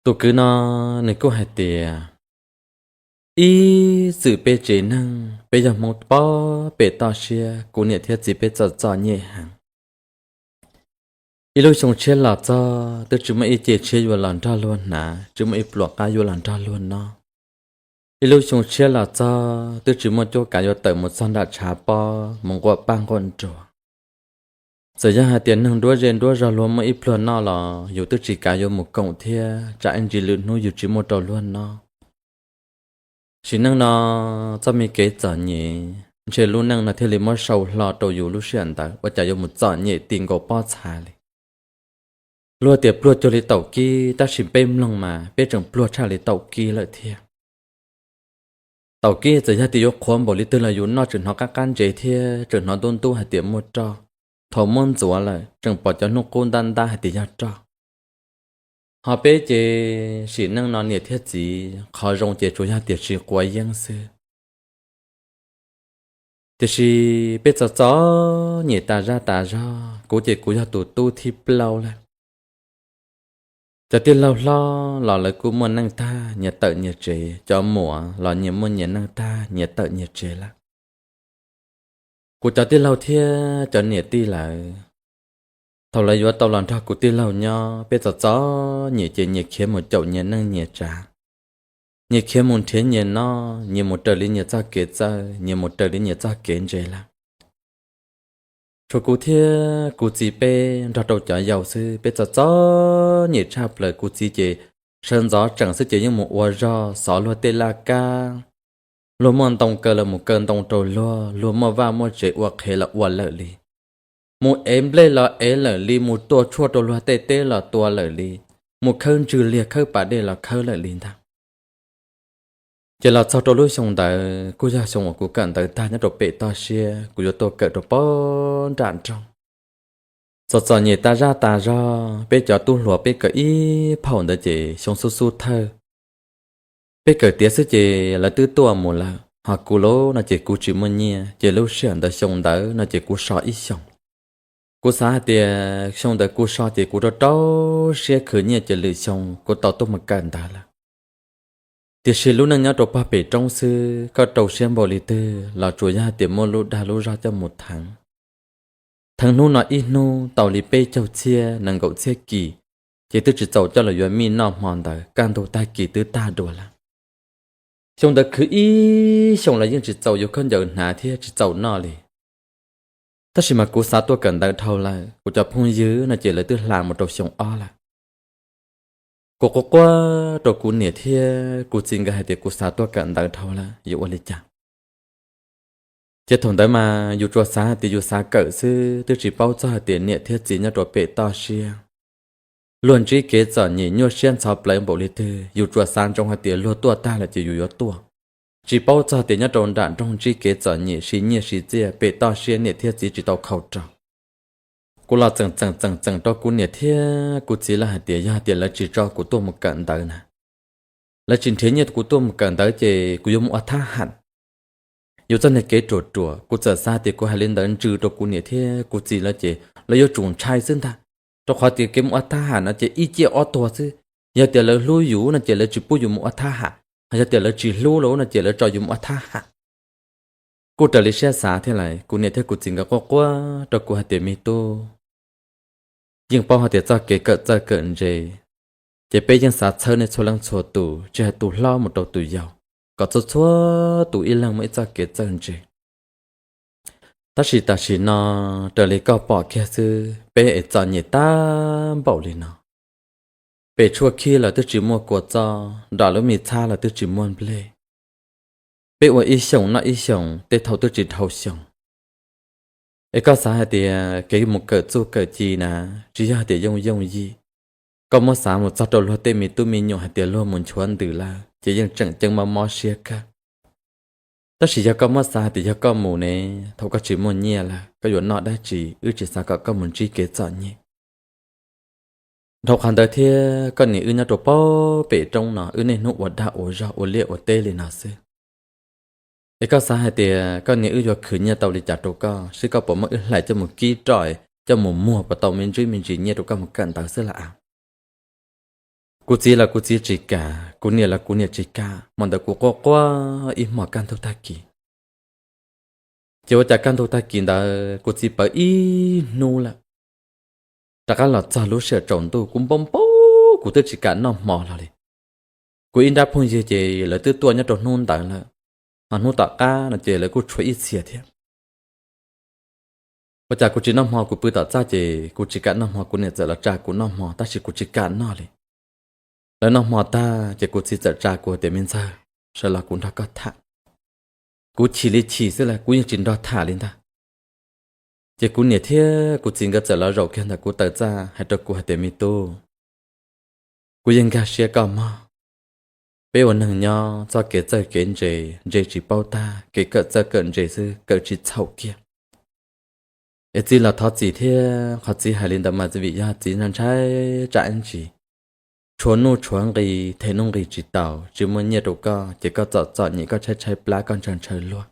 Tus kwv no nws kuj hais tias, ib txwm peb tsev neeg peb yog Hmoob pob pem toj siab, kuv niam thiab txiv peb txom txom nyem heev. Ib lub xyoo tshiab los txog twb tsis muaj ib ce tshiab yuav los nrog luag hnav, tsis muaj ib pluas qab yuav los nrog luag noj. Ib lub xyoo tshiab los txog twb tsis muaj cuab kav yuav tawm mus txog nram tshav pob mus nquam paj nquam nruas. Txawm yog hais tias neeg nruab ze nruab zog luag muaj ib pluag noj los yus twb tsis kav yuav mus koom thiab tsam ib ntsis lwm hnub yus tsis muaj rau luag noj. Sim neej no txoj me kev txom nyem, ntshe lub neej no thiaj li muab sau hlo rau yus lub sij hawm ntawd ua cas yuav mus txom nyem ti nkaus pob txha li. Luag tias pluag cuag li taum kib, tab sis peb mloog mas peb tseem pluag tshaj li taum kib lawm thiab. Taum kib txawm yog tias yuav qhuav npaum li twg los yus noj tseem hnov qab qab ntsev thiab tseem hnov ntub ntub hais tias muaj roj. Thaum muab ntxuav lawm tseem pom cov hnub qub ntab ntab hais tias yog roj. Ho peb ces sim neej no niam thiab txiv qhov zoo ces tsuas yog tias tsis quav yeeb xwb. Tiam sis peb txom txom nyem tas zaj tas zog, kuv ces kuv yog tus tub thib plaub lawm. Cov tij laug hlob los lawv kuj muaj neej tag nyias tawm nyias tsev, cov muam los nyias muaj nyias neej tag nyias tawm nyias tsev lawm. Kuv cov tij laug thiab cov niam tij lawv, thaum lawv yuav tau los nrog kuv tij laug nyob, peb txom txom nyem ces nyias khiav mus caum nyias neej nyias tsav, nyias khiav mus nrhiav nyias noj, nyias mus raws li nyias txoj kev txawj, nyias mus raws li nyias txoj kev ntse lawm. Tshuav kuv thiab kuv txiv peb nrog rau cov yau xwb, peb txom txom nyem tshaj plaws. Kuv txiv ces sawv ntxov tseem xwb ces yeej mus ua zog xov luag tej laj kab, luag muaj ntoo kaw los mus kaw ntoo rau luag, luag muaj vaj muaj tsev ua qhev los ua lawm li, mus ev nplej los ev lawm li, mus tua tshuaj rau luag tej teb los tua lawm li, mus khawb ntswg liag khawb pas dej los khawb lawm li ntag. Ces los txog rau lub xyoo ntawd kuj yog xyoo uas kuv kawm ntawv tag nyob rau pem toj siab, kuv yuav tuaj kawm rau pem nram nroog. Txom txom nyem tas zaj tas zog, peb cov tub hluas peb kawm ib phaum ntawd ces xyoo xub xub thawj, peb kawm tiav xwb ces lawv twb tuaj mus lawm, ho kuv lauj no ces kuv tsis muaj nyiaj, ces lub sij hawm ntawd xyoo ntawd no ces kuv so ib xyoos. Kuv xav hais tias xyoo ntawd kuv so ces kuv rau rau siab khwv nyiaj ces lwm xyoo kuv tau tuaj mus kawm ntawv lawm. Tiam sis lub neej nyob rau pog pem roob xwb, koj rau siab npaum li twg los tsuas yog hais tias muaj lub dag lub zog coj mus theev. Theev hnub no ib hnub tau li peb caug txhiab nees nkaum txhiab kis, ces twb tsis txaus coj los yuav mij noj hmo ntawd, kaj ntug tag kis twb tag dua lawm. Xyoo ntawd khwv ib xyoos los yeej tsis txaus yuav khaub ncaws hnav thiab tsis txaus noj li. Tab sis mas kuv xav tuaj kawm ntawv dhau lawm, kuv cov phooj ywg no ces lawv twb hla mus rau xyoo ob lawm. Kuv quaj quaj rau kuv niam thiab kuv txiv nkawd hais tias kuv xav tuaj kawm ntawv dhau lawm yuav ua li cas. Ces thaum ntawd mas yus tsuas xav hais tias yus xav kawm xwb, twb tsis paub txog hais tias niam thiab txiv nyob rau pem toj siab, luag ntsib kev txom nyem nyuaj siab ntxhov plawv npaum li twg, yus tsuas xav ntsoov hais tias luag tuaj tag lawm ces yus yuav tuaj. Tsis paub txog tias nyob rau nram nroog ntsib kev txom nyem siv nyiaj siv txiaj pem toj siab niam thiab txiv tsis tau khaus rau. Kuv los txeem txeem txeem txeem rau kuv niam thiab kuv txiv lawv hais tias yog hais tias lawv tsis tso kuv tuaj mus kawm ntawv na, lawv tsis nrhiav nyiaj kuv tuaj mus kawm ntawv ces kuv yuav mus ua thab ham. Yus txoj niag kev ruam ruam, kuv txawm xav tias kuv hais li ntawd ntsws rau kuv niam thiab kuv txiv lawv ces lawv yuav tsum ntshai xwb ntag, rau qhov tias kev mus ua thab ham no ces ib ciaj ob tuag xwb. Yog tias lawv hlub yus no ces lawv tsis pub yus mus ua thab ham, ho yog tias lawv tsis hlub lawm no ces lawv tso yus mus ua thab ham. Kuj raws li siab xav thiab lawm, kuv niam thiab kuv txiv nkawd quaj quaj rau kuv hais tias me tub, yeej paub hais tias txoj kev kawm txawj kawm ntse, ces peb yeej xav txhawb nej txhua leej txhua tus, tsis hais tus hlob mus rau tus yau, kom txhua txhua tus ib leeg muaj ib txoj kev txawj ntse. Tab sis tam sim no raws li koj pom kiag xwb, peb es txom nyem tag npaum li no. Pem tshuaj khib los twb tsis muaj kua txob, nram lub me txhab los twb tsis muaj nplej. Peb ua ib xyoos noj ib xyoos, tej thaum twb tsis dhau xyoo. Es koj xav hais tias kev mus kawm txuj kawm ci na, tsis yog hais tias yooj yooj yim. Koj muab xav mus txog rau luag tej me tub me nyuam hais tias luag mus nchuav ntws lawm ces yeej tseem ceeb mob mob siab kawg. Tab sis yog koj muab xav hais tias yog koj mus ne, thaum koj tsis muaj nyiaj lawm koj yuav noj dab tsi? Wb tsis xav kom koj mus ntsib kev txom nyem. Dhau qhov ntawd thiab koj niam wb nyob rau pem roob no, wb niaj hnub ua dag ua zog ua liaj ua teb li no xwb. Es koj xav hais tias koj niam wb yuav khwv nyiaj tau li cas rau koj, seb koj puas muab wb hlais coj mus kib roj, coj mus muag puas tau me ntsis me ntsis nyiaj rau koj mus kawm ntawv xwb lawm a? Kuv txiv los kuv txiv tsis kam, kuv niam los kuv niam tsis kam, hmo ntawd kuv quaj quaj ib hmos kaj ntug tag kis. Ces ua cas kaj ntug tag kis ntawd kuv txiv pawv ib hnub lawm, rov qab los txog lub sij hawm tsaus ntuj kuv npau npau, kuv twb tsis kam noj hmo hlo li. Kuv ib nrab phooj ywg ces lawv twb tuaj nyob rau hnub ntawd lawm, ho hnub tom qab no ces lawv kuj tshuav ib txhia thiab. Ua cas kuv tsis noj hmo, kuv pw tom txaj ces kuv tsis kam noj hmo, kuv niam txawm los tsa kuv noj hmo tab sis kuv tsis kam noj li. Lawv noj hmo tag ces kuv txiv txawm tsa kuv tias, Me ntxawg, sawv los kuv nrog koj tham. Kuv chim li chim xwb las, kuv yeej tsis nrog tham li ntag. Ces kuv niam thiab kuv txiv nkawd txawm los zaum kiag ntawm kuv taw txaj hais rau kuv hais tias, Me tub, kuv yeej nkag siab koj mog. Peb ua neeg nyob txoj kev txawj kev ntse, ntse tsis paub tag, kev kawm txawj kawm ntse xwb kawm tsis txhaum kiag. Es txiv los thov txim thiab, qhov txiv hais li ntawd mas vim yog txiv ntshai tsam ib ntsis tshuav nuj tshuav nqi, them nuj nqi tsis tau, tsis muaj nyiaj rau koj ces koj txom txom nyem, koj tshaib tshaib plab, koj ntshaw ntshaw luag.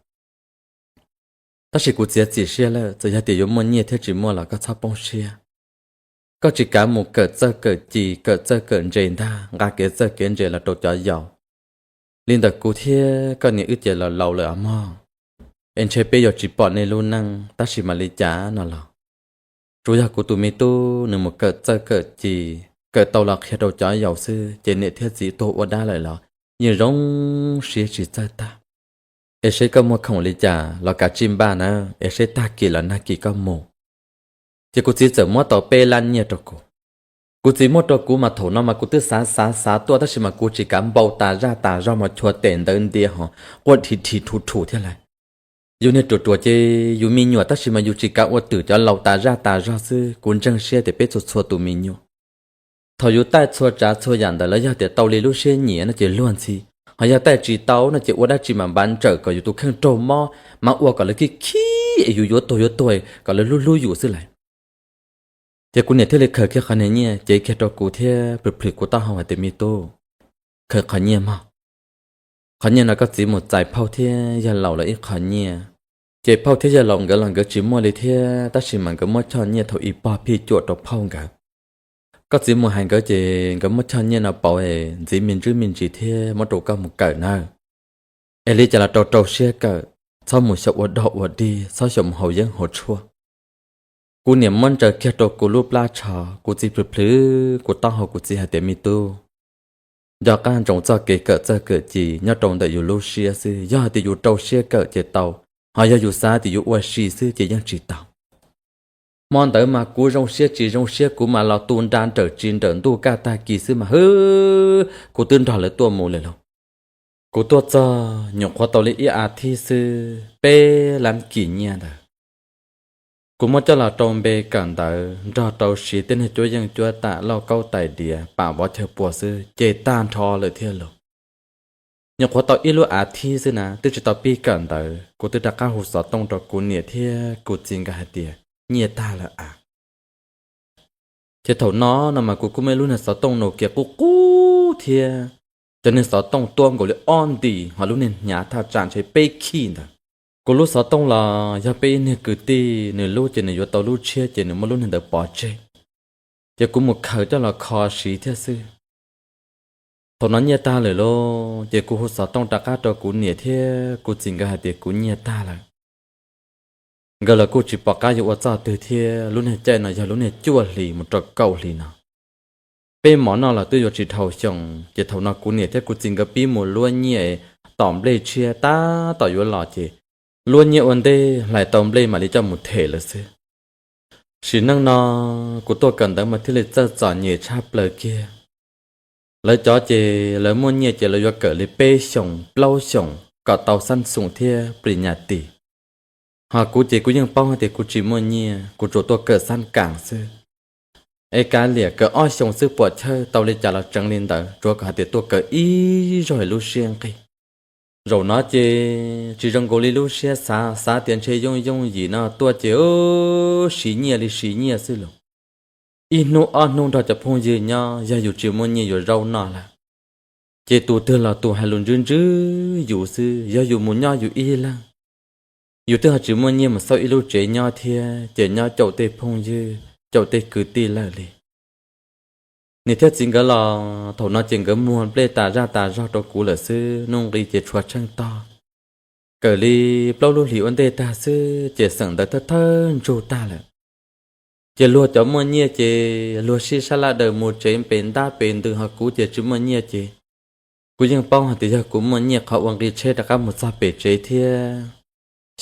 Tab sis kuv txiav txim siab lawm, txawm yog tias yuav muaj nyiaj thiab tsis muaj los koj txhob poob siab. Koj tsis kav mus kawm txawj kawm ci, kawm txawj kawm ntse ntag, nqa kev txawj kev ntse los rau cov yaus. Li ntawm kuv thiab koj niam wb ces los laus lawm os mog, es ntshe peb yuav tsis pom nej lub neej tab sis mam li cas no los. Tsuas yog kuv tus me tub nws mus kawm txawj kawm ci, kawm tau los qhia rau cov yaus xwb ces niam thiab txiv tuag ua dab lawm los yeej zoo siab tsis txawj tag. Es seb koj muaj khoom li cas los kav tsij npaj na, es seb tag kis los nag kis koj mus. Ces kuv txiv txawm muab tau peb lab nyiaj rau kuv. Kuv txiv muab rau kuv mas thaum no mas kuv twb xav xav xav tuaj tab sis mas kuv tsis kav npau tas zaj tas zog mas chua tes ntawd ntiav ho quaj dhi dhi rhu rhu thiab lawm. Yus niag ruam ruam ces yus me nyuam tab sis mas yus tsis kav ua twm cov laus tas zaj tas zog xwb, kuv ntseeg siab tias peb txhua txhua tus me nyuam thaum yus taij txhua tsav txhua yam ntawd los yog tias tau li lub siab nyiam no ces luag ntxhi, ho yog taij tsis tau no ces ua dab tsi mas npav ntsawm kom yus tus kheej raug mob, mas ua kom lawv khib khib es yus yuav tuag yuav tuag kom lawv hlub hlub yus xwb lawm. Ces kuv niam thiaj li khaws kiag qhov niag nyiaj cev kiag rau kuv thiab plhws plhws kuv taub hau hais tias, Me tub, khaws qhov nyiaj mog. Qhov nyiaj no koj txiv mus txais phauj thiab yawg laus lawv ib qho nyiaj. Ces phauj thiab yawg laus nkawd los nkawd tsis muaj li thiab tab sis mas nkawd muab choj nyiaj thaum ub pog phij cuam rau phauj nkawd. Koj txiv mus hais nkawd ces nkawd muab choj nyiaj no pauv es ntxiv me ntsis me ntsis thiab muab rau koj mus kawm nawb. Es li cas los rau rau siab kawm, txhob mus xyaum ua dog ua dig, txhob xyaum mus haus yeeb haus tshuaj. Kuv niam muab ntsaws kiag rau kuv lub plab tsho, kuv txiv plhws plhws kuv taub hau, kuv txiv hais tias, Me tub, nco qab ntsoov txoj kev kawm txawj kawm ci nyob rau ntawm yus lub siab xwb, yog hais tias yus rau siab kawm ces tau, ho yog yus xav tias yus ua si xwb ces yeej tsis tau. Hmo ntawd mas kuv zoo siab tsis zoo siab kuv mas los tu nra nrawm tsis nrawm ntuj kaj tag kis xwb mas hwb, kuv twb nrog lawv tuaj mus lawm lauj. Kuv tuaj txog nyuam qhuav tau li ib as thiv xwb peb lab kis nyiaj ntawd, kuv muab coj los rau npe kawm ntawv nrog rau siv tej niag cuab yeej cuab tam lauj kaub tais diav pam vov chaw pua xwb ces tag nrho lawm thiab lauj. Nyuam qhuav tau ib lub as thiv xwb na, twb tsis tau pib kawm ntawv kuv twb rov qab hu xov tooj rau kuv niam thiab kuv txiv nkawd hais tias nyiaj tag lawm as. Ces thaum no no mas kuv kuj muaj ib lub niag xov tooj Nokia qub qub thiab, cov niag xov tooj tuab nkaus li ob nti, ho lub niag hnyav thaj tsam ntshe peb khij ntawd. Kuv lub xov tooj los yog peb ib niag kwv tij nws lub ces nws yuav tau lub tshiab ces nws muab lub niag ntawd pov tseg, ces kuv mus khaws coj los kho siv thiab xwb. Thaum no nyiaj tag lawm lauj, ces kuv hu xov tooj rov qab rau kuv niam thiab kuv txiv nkawd hais tias kuv nyiaj tag lawm. Nkawd los kuj tsis pom qab yuav ua txoj twg thiab, lub niag caij no yog lub niag cuaj hlis mus rau kaum hlis no. Peb mov noj los twb yuav tsis dhau xyoo, ces thaum no kuv niam thiab kuv txiv nkawd pib mus luab nyiaj tom nplej tshiab tab tom yuav los ces luab nyiaj ua ntej hlais tau nplej mam li coj mus them lawv xwb. Sim neej no kuv tuaj kawm ntawv mas thiaj li txawj txom nyem tshaj plaws kiag. Lawv cov ces lawv muaj nyiaj ces lawv yuav kawm li peb xyoos plaub xyoos kom tau xab xoom thiab plis nyas tis. Ho kuv ces kuv yeej paub hais tias kuv tsis muaj nyiaj, kuv tsuas tuaj kawm xab kam xwb. Es kav liam kawm ob xyoos xwb puas chawj, tau li cas los tseev li ntawd, tsuav kom hais tias tuaj kawm ib zaug es lub siab nqig. Zaum no ces tsis zoo nkaus li lub siab xav, xav tias ntshe yooj yooj yim no tuaj ces siv nyiaj li siv nyiaj xwb lauj. Ib hnub ob hnub nrog cov phooj ywg nyob, yog yus tsis muaj nyiaj yuav zaub noj lawm, ces tus twg los tus hais lus ntswb ntswb yus xwb, yog yus mus nyob yus ib leeg. Yus twb ho tsis muaj nyiaj mus xauj ib lub tsev nyob thiab, ces nyob caum tej phooj ywg caum tej kwv tij lawm li. Niam thiab txiv nkawd los thaum no ces nkawd muag nplej tas zaj tas zog rau kuv lawm xwb, nuj nqis ces tshuav tsheej tog. Kawm li plaub lub hlis ua ntej tag xwb ces xeem ntawd thawj thawj ntsug tag lawm. Ces luag cov muaj nyiaj ces luag sib sab laj daws mus tsev pes ntab pes ntws, ho kuv ces tsis muaj nyiaj ces kuv yeej paub hais tias yog kuv muaj nyiaj qhov ua nqi tsheb rov qab mus txog pem tsev thiab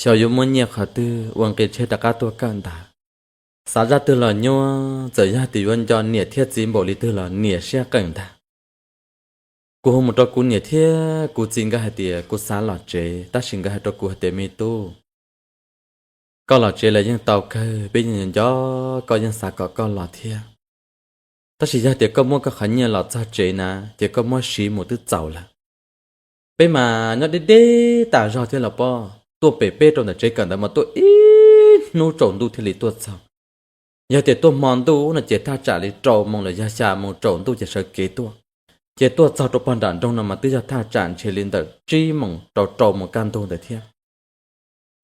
xyov yuav muaj nyiaj qhov twg ua nqi tsheb rov qab tuaj kawm ntawv. Xav zaj twg los nyuaj, txawm yog tias yuav nco niam thiab txiv npaum li twg los niam siab qees ntag. Kuv hu mus rau kuv niam thiab kuv txiv nkawd hais tias kuv xav los tsev, tab sis nkawd hais rau kuv hais tias, me tub, koj los tsev los yeej tau kawg, peb yeej nco koj, yeej xav kom koj los thiab. Tab sis yog tias koj muab koj qhov nyiaj los txog tsev na, ces koj muab siv mus twb txaus lawm. Peb mas nyob deb deb tas zog thiab los pob, tuaj pem peb rau ntawm tsev kawm ntawv mas tuaj ib hnub tsaus ntuj thiaj li tuaj txog. Yog tias tuaj hmo ntuj no ces thaj tsam li rau moos los yog xya moos tsaus ntuj ces sawv kev tuaj. Ces tuaj txog rau pog nram nroog no mas twb yog thaj tsam ntshe li ntawm tsib moos rau rau moos kaj ntug ntawd thiab.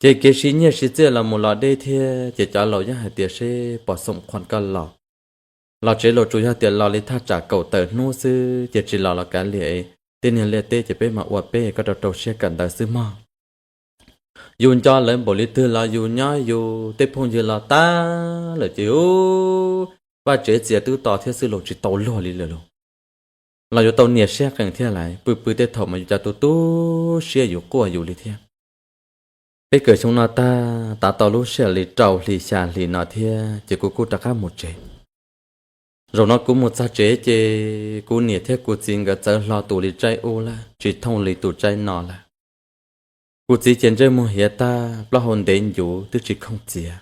Ces kev siv nyiaj siv txiaj los mus los deb thiab, ces cov laus yeej hais tias seb pos xoom qhuas koj los. Los tsev los tsuas yog tias los li thaj tsam kaum tawm hnub xwb ces tsis los los kav liam, tej niag liaj teb ces peb mas ua peb, koj rau rau siab kawm ntawv xwb mog. Yus nco lawv npaum li twg los yus nyob yus, tej phooj ywg los tag lawm ces ua vaj tsev txias twb to thiab xwb los tsis tau luag li lawm los. Los yuav tau niam siab qees thiab lawm, pw pw tej thaum mas yus cov tu tu siab yus quaj yus li thiab. Peb kawm xyoo no tag, tav tau lub sij hawm li rau hli xya hli no thiab ces kuv kuj rov qab mus tsev. Zaum no kuv mus txog tsev ces kuv niam thiab kuv txiv nkawd txawv hlo tus li tsaib ub lawm, tsis thooj li tus tsaib no lawm. Kuv txiv ces ntsej muag hiav tag, plaub hau ntev ncuv twb tsis khooj txiav.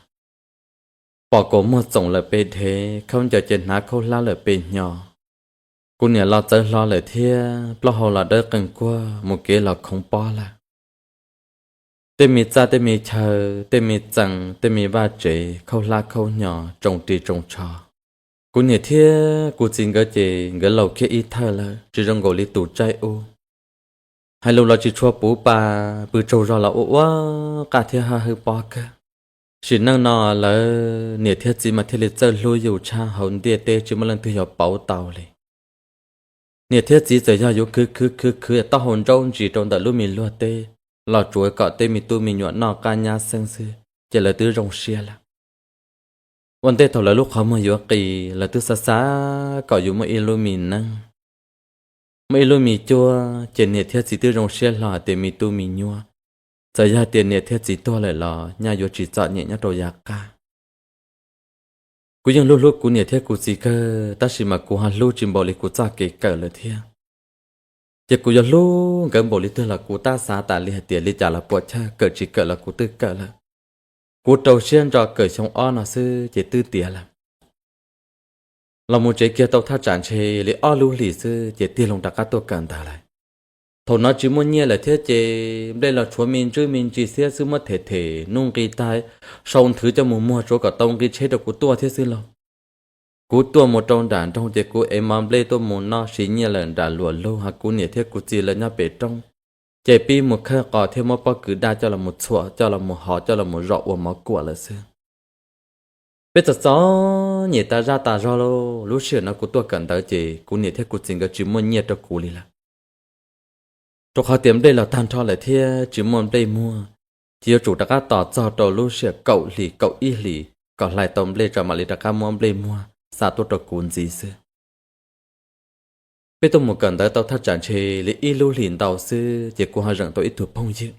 Pom kaus muag txoom lawm pes dhev, khaub ncaws ces hnav khaub hlab lawm pes hnyo. Kuv niam los txawv hlo lawm thiab, plaub hau los dawb qees kuag, mus kev los khoov pob lawm. Tej me txaj tej me chaw, tej me txee, tej me vaj tsev, khaub hlab khaub hnyo, tsoo ris tsoo tsho. Kuv niam thiab kuv txiv nkawd ces nkawd laus kiag ib thawj lawm, tsis zoo nkaus li tus tsaib ub. Hais lus los tsis tshua puv pa, pw tsaug zog los ua ua qaj thiab haj hwb pob kawg. Sim neej no lawv niam thiab txiv mas thiaj li txawj hlub yus tshaj hauv ntiaj teb, tsis muaj leej twg yuav pauv tau li. Niam thiab txiv txawm yog yuav khwv khwv khwv khwv taub hau ntsaub ntsis rau ntawm lub me luag teb los tsuav kom tej me tub me nyuam noj qab nyab xeeb xwb ces lawv twb zoo siab lawm. Ua ntej thaum lawv lub qhov muag yuav qis, lawv twb xav xav kom yus muaj ib lub me neej, muaj ib lub me cuab, ces niam thiab txiv twb zoo siab hlo hais tias me tub me nyuam, txawm yog tias niam thiab txiv tuag lawm los nyaj yuav tsis txom nyem nyob rau yav qab. Kuv yeej hlub hlub kuv niam thiab kuv txiv kawg, tab sis mas kuv ho hlub tsis npaum li kuv txoj kev kawm lawm thiab. Ces kuv yuav hlub nkawd npaum li twg los kuv tab xav tas li hais tias li cas los puam chawj, kawm tsis kawm los kuv twb kawm lawm. Kuv rau siab ntso kawm xyoo ob no xwb ces twb tiav lawm. Los mus tsev kiag tau thaj tsam ntshe li ob lub hlis xwb ces tig loo rov qab tuaj kawm ntawv lawm. Thaum no tsis muaj nyiaj lawm thiab ces nplej los tshuav me ntswb me ntsis xiab xwb, muab them them nuj nqis tag, sau nthwv coj mus muag tsuav kom tau nqi tsheb rau kuv tuaj thiab xwb lauj. Kuv tuaj mus rau nram nroog ces kuv ev mov nplej tuaj mus noj, siv nyiaj lawm nram luam lug, ho kuv niam thiab kuv txiv lawv nyob pem roob, ces pib mus khawb qos thiab muab pob kws daj coj los mus txhuam, coj los mus hov, coj los mus zom ua mov kuam lawm xwb. Peb txom txom nyem tas zaj tas zog lauj. Lub sij hawm no kuv tuaj kawm ntawv ces kuv niam thiab kuv txiv nkawd tsis muaj nyiaj rau kuv li lawm, rau qhov tias nplej los tag nrho lawm thiab tsis muaj nplej muag, ces yuav tsum rov qab tos txog rau lub sij hawm kaum hlis kaum ib hlis kom hlais tau nplej tso mam li rov qab muab nplej muag xa tuaj rau kuv ntxiv xwb. Peb tuaj mus kawm ntawv tau thaj tsam ntshe li ib lub hlis ntau xwb ces kuv ho zeem tau ib tug phooj ywg.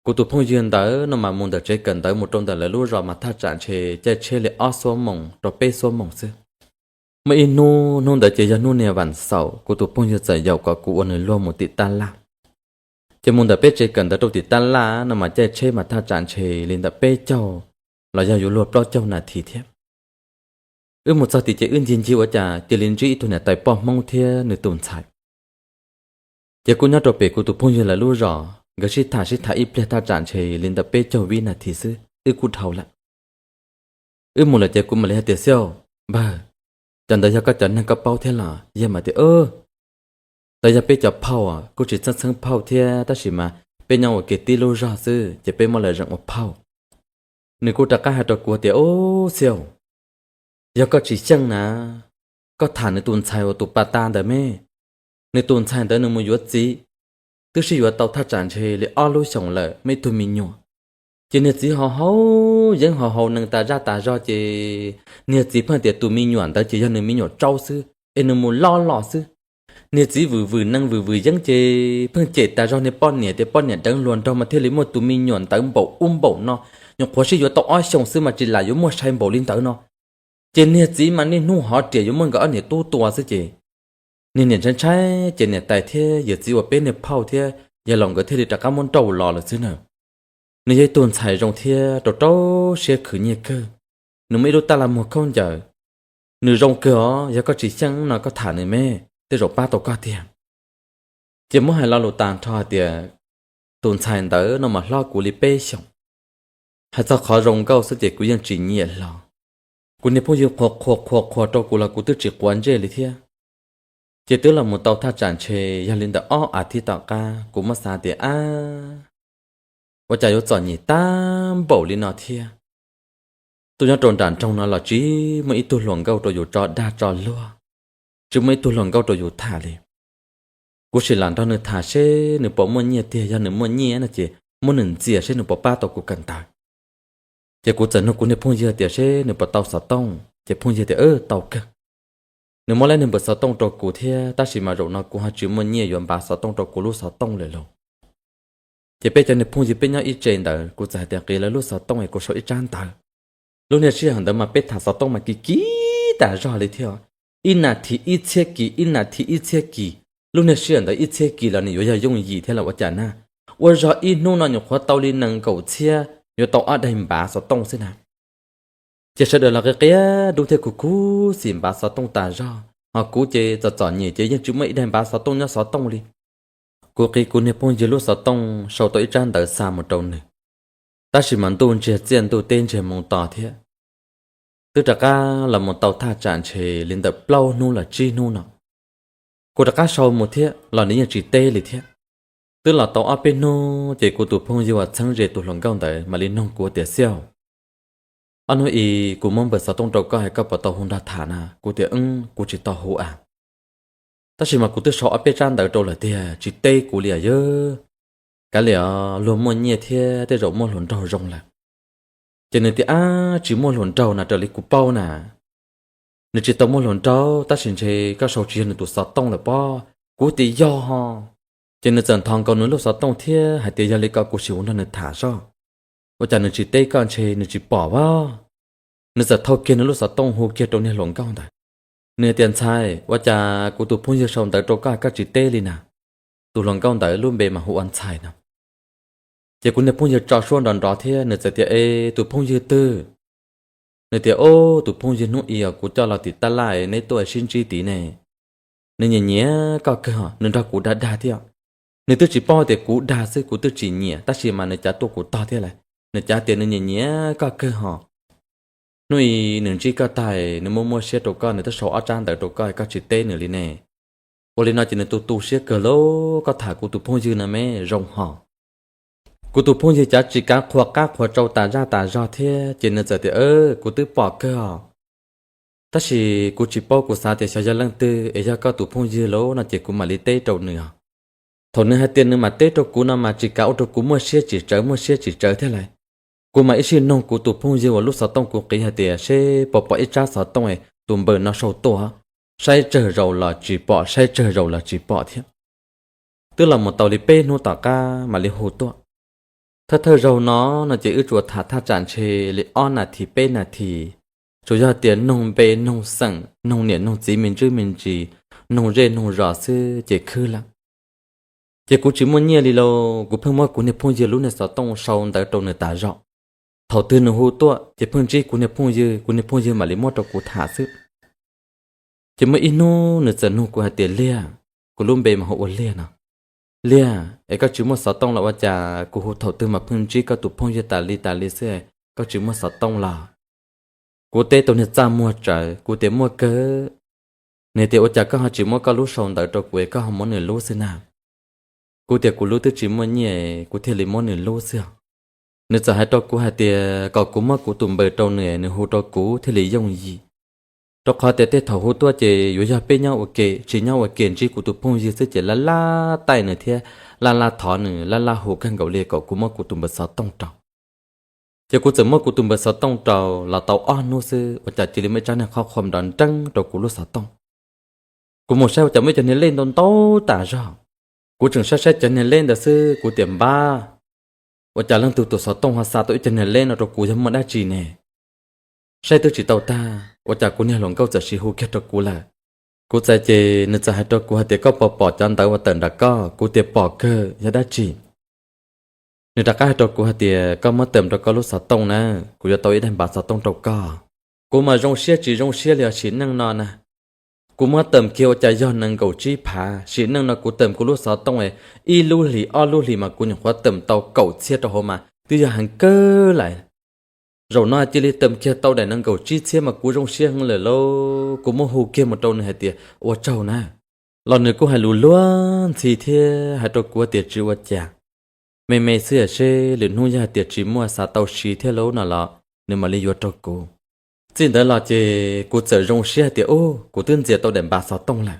Kuv tus phooj ywg ntawd no mas mus ntawm tsev kawm ntawv mus rau ntawm lawv lub zos mas thaj tsam ntshe caij tsheb li ob xuab moos rau peb xuab moos xwb. Muaj ib hnub, hnub ntawd ces yog hnub niag vas xaum, kuv tus phooj ywg txawm yaum kom kuv ua nws luag mus tim tab laj. Ces mus ntawm peb tsev kawm ntawv rau tim tab laj no mas caij tsheb mas thaj tsam ntshe li ntawm peb caug los yog yuav luag plaub caug nas this thiab. Wb mus txog tim ces wb ncig ncig ua cas cia li ntsib ib tug niam tais poj Hmoob thiab nws tus ntxhais. Ces kuj nyob rau pem kuv tus phooj ywg lawv lub zos, nkawd sib tham sib tham ib pliag thaj tsam ntshe li ntawm peb caug vib nas this xwb wb kuj dhau lawm. Wb mus lawm ces kuv mam li hais tias, Xiauj, npawg, cov ntawd yog koj cov neeg koj paub thiab los? Yawg mas tias, Ntawd yog peb cov phauj, kuj tsis txheeb txheeb phauj thiab tab sis mas peb nyob ua ke tib lub zog xwb ces peb muab lawv zeem ua phauj. Nws kuj rov qab hais rau kuv tias, Ub, Xiauj, yog koj tsis xyeej na, koj tham nws tus ntxhais uas tus pas tas ntawd me. Nws tus ntxhais ntawd nws mus yuav txiv, twb sib yuav tau thaj tsam ntshe li ob lub xyoos lawm, muaj ib tug me nyuam. Ces niag txiv ho haus yeeb ho haus nees tas zaj tas zog ces niag txiv pheej tias tus me nyuam ntawd ces yog nws me nyuam tsaub xwb es nws mus loj los xwb. Niag txiv vwm vwm nees vwm vwm yeeb ces pheej cem tas zog niag poj niam tias poj niam deev hluas nraug mas thiaj li muaj tus me nyuam ntawd npaum ub npaum no, nyuam qhuav sib yuav tau ob xyoos xwb mas tsis lam yuav muaj sai npaum li ntawd no. Ces niag txiv mas niaj hnub hov riam yuav muab nkawd ob niam tub tua xwb ces niag niam ntshai ntshai ces niam tais thiab yawm txiv uas peb niag phauj thiab yawg laus nkawd thiaj li rov qab muab nrauj los lawm xwb na. Nws yog ib tug ntxhais zoo thiab rau rau siab khwv nyiaj kawg. Nws muaj ib lub taj laj muag khaub ncaws, nws zoo kawg os, yog koj tsis xyeej no koj tham nws me, tej zaum pab tau koj tiag. Ces muab hais lo lus tag nrho hais tias tus ntxhais ntawd no mas hlob kuv li peb xyoos. Hais txog qhov zoo nkauj xwb ces kuv yeej tsis nyiam hlo. Kuv niag phooj ywg qhuas qhuas qhuas qhuas rau kuv los kuv twb tsis quav ntsej li thiab. Ces twb los mus tau thaj tsam ntshe yog li ntawm ob as thiv tom qab kuv muab xav tias ab, ua cas yuav txom nyem tag npaum li no thiab. Tuaj nyob rau nram nroog no los tsis muaj ib tug hluas nkauj rau yus tso dag tso luag, tsis muaj ib tug hluas nkauj rau yus tham li. Kuv sim lam nrog nws tham seb nws puas muaj nyiaj tiag, yog nws muaj nyiaj no ces muab nws ntxias seb nws puas pab tau kuv kawm ntawv. Ces kuv txawm nug kuv niag phooj ywg tias seb nws puas tau xov tooj, ces phooj ywg tias tau kawg. Nws muab lawv niag npawb xov tooj rau kuv thiab, tab sis mas zaum no kuv ho tsis muaj nyiaj yuav npav xov tooj rau kuv lub xov tooj lawm lauj. Ces peb cov niag phooj ywg peb nyob ib tse ntawd, kuv txawm hais tias qiv lawv lub xov tooj es kuv sau ib tsab ntawv. Lub niag sij hawm ntawd mas peb tham xov tooj mas kis kis tas zog li thiab, ib nas this ib txhiab kis, ib nas this ib txhiab kis. Lub niag sij hawm ntawd ib txhiab kis los nws yuav yog yooj yim thiab los ua cas na. Ua zog ib hnub no nyuam qhuav tau li nees nkaum txhiab yuav tau ob daig npav xov tooj xwb na. Ces sawv daws los qia qia dub thiab khuv khuv xim npav xov tooj tas zog, ho kuv ces txom txom nyem ces yeej tsis muaj ib daig npav xov tooj nyob xov tooj li. Kuv qiv kuv niag phooj ywg lub xov tooj sau tau ib tsab ntawv xa mus rau nws, tab sis mas ntuj ntsiag txiaj ntuj teb ntsiag moo to thiab. Twb rov qab los mus tau thaj tsam ntshe li ntawm plaub hnub los tsib hnub no, kuv rov qab sau mus thiab los nws yeej tsis teb li thiab. Twb los tau ob peb hnub ces kuv tus phooj ywg uas txheeb ze tus hluas nkauj ntawd mam li nug kuv tias Xiauj, ob hnub i kuv muab npawb xov tooj rau koj es koj puas tau hu nrog tham na? Kuv tias wb kuv tsis tau hu a, tab sis mas kuv twb sau ob peb tsab ntawv rau lawm tiag tsis teb kuv li os yawg. Kav liam, luag muaj nyiaj thiab tej zaum muaj hluas nraug zoo lawm. Ces nws tias ab tsis muaj hluas nraug na, raws li kuv paub na nws tsis tau muaj hluas nraug, tab sis ntshe koj sau tsis yog nws tus xov tooj lawm pob. Kuv tias yog ho. Ces nws txawm nthos nkaus nws lub xov tooj thiab hais tias yog li ko kuv sim hu nrog nws tham soj, ua cas nws tsis teb koj ntshe nws tsis pom vab. Nws txawm thau kiag nws lub xov tooj hu kiag rau niag hluas nkauj ntawd. Nws tias ntxhais, ua cas kuv tus phooj ywg sau ntawv rau koj koj tsis teb li na? Tus hluas nkauj ntawd lub npe mas hu ua ntxhais no. Ces kuv niag phooj ywg tso suab nrov nrov thiab nws txawm tias e, tus phooj ywg twg? Nws tias o, tus phooj ywg hnub i os kuv coj los tim taj laj neb tuaj sib ntsib tid ne. Nws nyiam nyiam koj kawg os, nws nrog kuv dag dag thiab. Nws twb tsis paub tias kuv dag xwb kuv twb tsis nyiam tab sis mas nws cav tuaj kuv tog thiab lawm. Nws cav tias nws nyiam nyiam koj kawg hos. Hnub i nws ntsib koj tag nws muaj muaj siab rau koj nws twb sau ob tsab ntawv rau koj koj tsis teb nws li ne. Ua li no ces nws tu tu siab kawg lauj, koj tham kuv tus phooj ywg no me zoo hos. Kuv tus phooj ywg cav tsis kav qhuas qab qhuas tsau tas zaj tas zog thiab ces nws txawm tias kuv twb pom kawg os, tab sis kuv tsis paub kuv xav tias xyov yog leej twg es yog koj tus phooj ywg lauj no ces kuv mam li teb rau nws os. Thaum nws hais tias nws mam teb rau kuv no mas tsis kav ua rau kuv muaj siab tsis tsawv muaj siab tsis tsawv thiab lawm. Kuv mam ib sij nug kuv tus phooj ywg uas lub xov tooj kuv qiv hais tias seb puas pom ib tsab xov tooj tus npawb no sau tuaj, saib tsawg zaus los tsis pom saib tsawg zaus los tsis pom thiab. Twb los mus tau li peb hnub tom qab mam li hu tuaj. Thawj thawj zaug no no ces wb tsuas tham thaj tsam ntshe li ob nas this peb nas this, tsuas yog tias noog npe noog xeem noog niam noog txiv me ntsis me ntsis, noog zej noog zos xwb ces khwb lawm. Ces kuv tsis muaj nyiaj li lauj, kuv pheej muab kuv niag phooj ywg lub niag xov tooj sau ntawv rau nws tas zog. Thaum twg nws hu tuaj ces pheej ntsib kuv niag phooj ywg, kuv niag phooj ywg mam li muab rau kuv tham xwb. Ces muaj ib hnub nws txawm nug kuv hais tias Liag, kuv lub npe mas hu ua Liag no, Liag es koj tsis muaj xov tooj los ua cas kuv hu thaum twg mas pheej ntsib koj tus phooj ywg tas li tas li xwb, koj tsis muaj xov tooj los? Kuv teb tau niag txaj muag tsawv kuv tias muaj kawg. Nws tias ua cas koj ho tsis muab koj lub sau ntawv rau kuv es koj ho muab nws lub xwb na? Kuv tias kuv lub twb tsis muaj nyiaj kuv thiaj li muab nws lub xwb. Nws txawm hais rau kuv hais tias kom kuv muab kuv tus npawb rau nws, nws hu rau kuv thiaj li yooj yim. Rau qhov tias tej thaum hu tuaj ces yuav yog peb nyob ua ke, tsis nyob ua ke ntsib kuv tus phooj ywg xwb ces laj laj taij nws thiab laj laj thov nws, laj laj hu kawg nkaus li kom kuv muab kuv tus npawb xov tooj rau. Ces kuv txawm muab kuv tus npawb xov tooj rau los tau ob hnub xwb ua cas cia li muaj ib tsab niag qhov qhuam nrov nreeb rau kuv lub xov tooj. Kuv mus saib ua cas muaj ib cov niag lej ntau ntau tas zog. Kuv tseem saib saib cov niag lej ntawd xwb kuv tias npab, ua cas leej twg tus xov tooj ho xa tau ib cov niag lej no rau kuv, yog muaj dab tsi ne? Saib twb tsis tau tag ua cas kuv niag hluas nkauj txawm sis hu kiag rau kuv lawm. Kuv txais ces nws txawm hais rau kuv hais tias koj puas pom cov ntawv uas tawm nram koj? Kuv tias pom kawg, yog dab tsi? Nws rov qab hais rau kuv hais tias koj muab tawm rau koj lub xov tooj na, kuv yuav tau ib daim npav xov tooj rau koj. Kuv mas zoo siab tsis zoo siab li os sim neej no na. Kuv muab tawm kiag ua cas yog nees nkaum tsib phav, sim neej no kuv tawm kuv lub xov tooj ib lub hlis ob lub hlis mas kuv nyuam qhuav tawm tau kaum txhiab rau hauv mas twb yog heev kawg lawm. Zaum no cia li tawm kiag tau daim nees nkaum tsib txhiab mas kuv zoo siab heev lawm lauj. Kuv muab hu kiag mus rau nws hais tias ua tsaug na, los nws kuj hais lus luag ntxhi thiab hais rau kuv tias tsis ua cas, me me xwb seb lwm hnub yog hais tias tsis muaj xav tau siv thiab lauj no los nws mam li yuav rau kuv. Txij ntawd los ces kuv txawm zoo siab hais tias ub, kuv twb ntxias tau daim npav xov tooj lawm.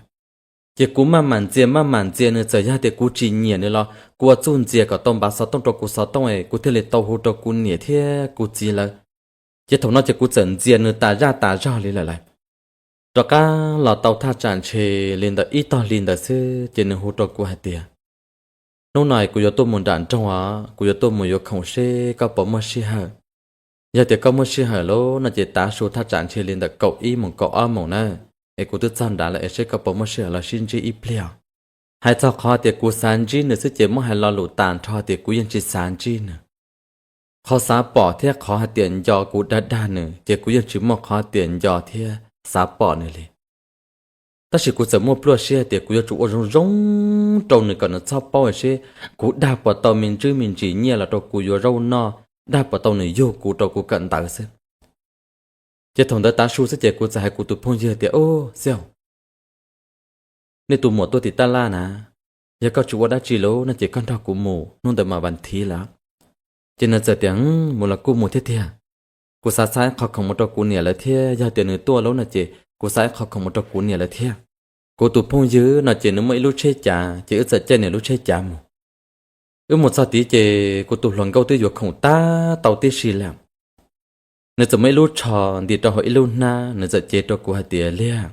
Ces kuv maj mam ntxias maj mam ntxias nws, txawm yog tias kuv tsis nyiam nws los kuv ua txuj ntxias kom tau npav xov tooj rau kuv xov tooj es kuv thiaj li tau hu rau kuv niam thiab kuv txiv lawv. Ces thaum no ces kuv txawm ntxias nws tas zaj tas zog li lawm lawm. Rov qab los tau thaj tsam ntshe li ntawm ib tog hli ntawd xwb ces nws hu rau kuv hais tias hnub no kuv yuav tuaj mus nram nroog os, kuv yuav tuaj mus yuav khoom seb koj puas muaj sij hawm. Yog tias koj muaj sij hawm lauj no ces tav su thaj tsam ntshe li ntawm kaum ib moos kaum ob moos na, es kuv twb txog nrad lawm es seb koj puas muaj sij hawm los sib ntsib ib pliag. Hais txog qhov tias kuv xav ntsib nws xwb ces muab hais lo lus tas nrho tias kuv yeej tsis xav ntsib nws. Qhov xav pom thiab qhov hais tias nco kuv dag dag nws ces kuv yeej tsis muaj qhov tias nco thiab xav pom nws li. Tab sis kuv txawm muaj pluaj siab hais tias kuv yuav tsum ua zoo zoo rau nws kom nws txhob paub seb kuv dag puas tau me ntsis me ntsis nyiaj los rau kuv yuav zaub noj, dag puas tau nws yug kuv rau kuv kawm ntawv xwb. Ces thaum ntawd tav su xwb ces kuv txawm hais kuv tus phooj ywg tias, Ub, Xiaj, nej tus muam tuaj tim tab laj na, yog koj tsis ua dab tsi lauj no ces koj nrog kuv mus, hnub ntawd mas vas thiv lawm. Ces nws txawm tias, Mus los kuj mus thiab tiag. Kuv xav xa ib qho khoom mus rau kuv niam lawv thiab, yog tias nws tuaj lauj no ces kuv xa ib qho khoom mus rau kuv niam lawv thiab. Kuv tus phooj ywg no ces nws muaj ib lub tsheb cav ces wb txawm caij nws lub tsheb cav mus. Wb mus txog tid ces kuv tus hluas nkauj twb yuav khoom tab tau tib si lawm. Nws txawm muaj ib lub tsho ntim rau hauv ib lub hnab, nws txawm cev rau kuv hais tias, Liag,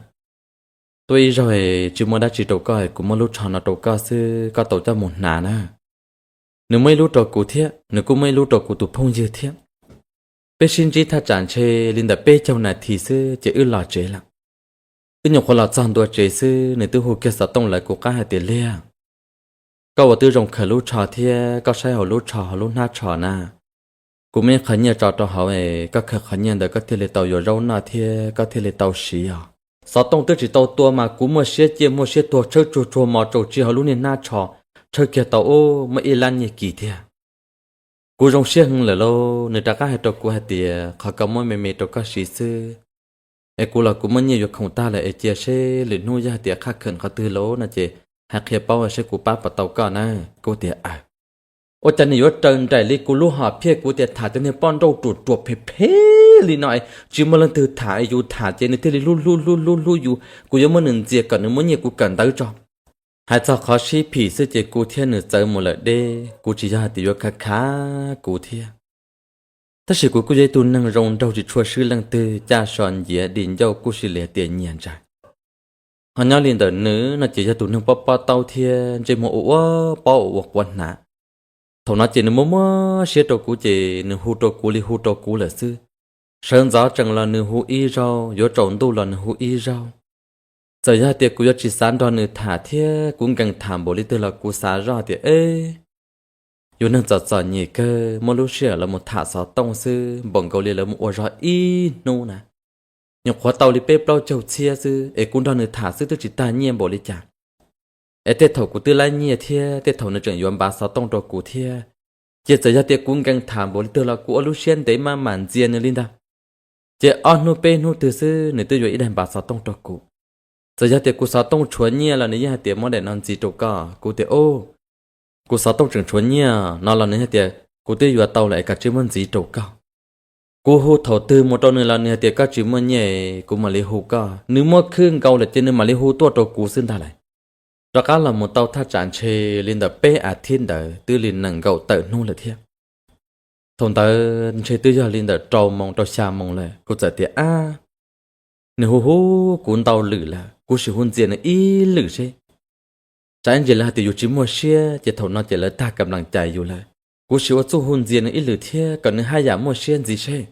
tuaj ib zaug tsis muaj dab tsi rau koj, kuv muab lub tsho no rau koj xwb, koj tau coj mus hnav na. Nws muab ib lub rau kuv thiab nws kuj muab ib lub rau kuv tus phooj ywg thiab. Peb sib ntsib thaj tsam ntshe li ntawm peb caug nas this xwb ces wb los tsev lawm. Wb nyuam qhuav los txog ntua tsev xwb nws twb hu kiag xov tooj lawv kuv qab hais tias, Liag, koj ua twb zoo khaws lub tsho thiab koj saib hauv lub tsho hauv lub hnab tsho na. Kuv muaj ib qho nyiaj tso rau hauv es koj khaws qhov nyiaj ntawd koj thiaj li tau yuav zaub noj thiab koj thiaj li tau siv os. Xov tooj twb tsis tau tua mas kuv muaj siab ciaj muaj siab tuag tshawb tsuag tsuag mos tsaus tsis hauv lub niag hnab tsho, tshawb kiag tau ub muaj ib lab nyiaj kis thiab. Kuv zoo siab heev lawm lauj, nws rov qab hais rau kuv hais tias, Qhov koj muab me me rau koj siv xwb, es kuv los kuv muaj nyiaj yuav khoom tag lawm es cia seb lwm hnub yog hais tias qhaj khawm qhov twg lauj no ces hais qhia paub seb kuv pab puas tau koj na. Kuv tias, Aw. Ua cas nws yuav raws nraim li kuv lub hom phiaj, kuv tias tham cov niag poj nrauj ruam ruam phem phem li no es tsis muaj leej twg tham es yus tham ces nws thiaj li hlub hlub hlub hlub hlub yus, kuv yuav muab nws ntxias kom nws muab nyiaj kuv kawm ntawv tso. Hais txog qhov sib phim xwb ces kuv thiab nws txawv mus lawm deb, kuv tsis yog hais tias yuav khav khav kuv thiab. Tab sis kuv kuj yog ib tug neeg zoo nraug tsis tshua swb leej twg, caj so nciav dim ncauj kuj sis li hais tias nyiag ntsais. Ho nyob li ntawm nws no ces yog tus neeg pob pob taub thiab ntsej muag ua ua pob ua ua quav hnav. Thaum no ces nws muaj muaj siab rau kuv ces nws hu rau kuv li hu rau kuv lawm xwb. Sawv ntxov tsees los nws hu ib zaug, yuav tsaus ntuj los nws hu ib zaug. Txawm yog hais tias kuv yuav tsis xav nrog nws tham thiab kuv nkees tham npaum li twg los kuv xav zoj tias, Eb, yus neeg txom txom nyem kawg muaj lub sij hawm los mus tham xov tooj xwb npaum nkaus li lawv mus ua zog ib hnub na. Nyuam qhuav tau li peb plaub caug txhiab xwb es kuv nrog nws tham xwb twb tsis tag nyiaj npaum li cas. Es tej thaum kuv twb laib nyiaj thiab tej thaum nws tseem yuav npav xov tooj rau kuv thiab. Ces txawm yog tias kuv nkees tham npaum li twg los kuv ua lub siab ntev maj mam ntxias nws li ntag. Ces ob hnub peb hnub twg xwb nws twb yuav ib daim npav xov tooj rau kuv. Txawm yog tias kuv xov tooj tshuav nyiaj los nws yeej hais tias muab daim no ntxiv rau koj. Kuv tias, Ub, kuv xov tooj tseem tshuav nyiaj no los nws hais tias kuv twb yuav tau lawm es kav tsij muab ntxiv rau koj. Kuv hu thaum twg mus rau nws los nws hais tias koj tsis muaj nyiaj, kuv mam li hu koj. Nws muaj khwb nkaus lawm ces nws mam li hu tuaj rau kuv xwb ntag lawm. Rov qab los mus tau thaj tsam ntshe li ntawm peb a thiv ntawd twb li nees nkaum tawm hnub lawm thiab. Thaum ntawd ntshe twb yog li ntawm rau moos rau xya moos lawm, kuv txawm tias ab, nws hu hu kuv ntau lwm lawm, kuv sim hu ntxias nws ib lwm seb. Tsam ib ntsis lawv hais tias yus tsis muaj siab ces thaum no ces lawv tag kam nplas cais yus lawm. Kuv sim ua txuj hu ntxias nws ib lwm thiab kom nws haj yam muaj siab ntxiv seb.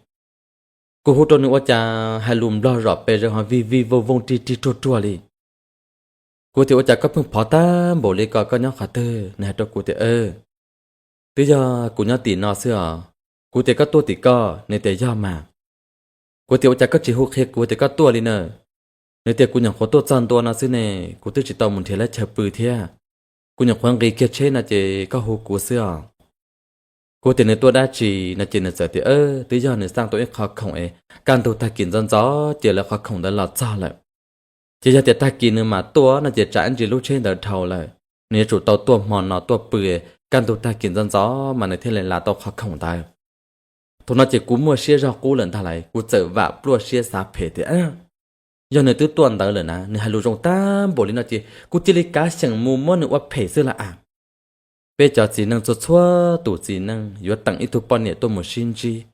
Kuv hu rau nws ua cas hais lus nplog zom pes zaws ho vij vij vooj vooj rig rig ruag ruag li. Kuv tias ua cas koj pheej phov tag npaum li ko, koj nyob qhov twg? Nws hais rau kuv tias twb yog kuv nyob tim no xwb os. Kuv tias koj tuaj tim koj? Nws tias yog mas. Kuv tias ua cas koj tsis hu qhia kuv tias koj tuaj li na? Nws tias kuv nyuam qhuav tuaj txog ntua no xwb ne, kuv twb tsis tau mus nrhiav lab chaw pw thiab. Kuv nyuam qhuav nqis kiag tsheb no ces koj hu kuv xwb os. Kuv tias nws tuaj dab tsi no ces nws txawm tias twb yog nws xaj tau ib qho khoom es kaj ntug tag kis ntxov ntxov ces lawv qhov khoom ntawd los txog lawm. Ces yog tias tag kis nws mam tuaj no ces tsam ib ntsis lub tsheb ntawd dhau lawm, nws yuav tsum tau tuaj hmo no tuaj pw, kaj ntug tag kis ntxov ntxov mas nws thiaj li la tau qhov khoom ntawd. Thaum no ces kuv muaj siab zog qub lawm ntag lauj, kuv txawm vam pluaj siab xav phem tias yog nws twb tuaj ntawd lawm na, nws hais lus zoo tag npaum li no ces kuv cia li kav xyeem mus muab nws ua phem xwb lawm as. Peb cov txiv neej txhua txhua tus txiv neej yuav teem ib tug poj niam tuaj mus sib ntsib,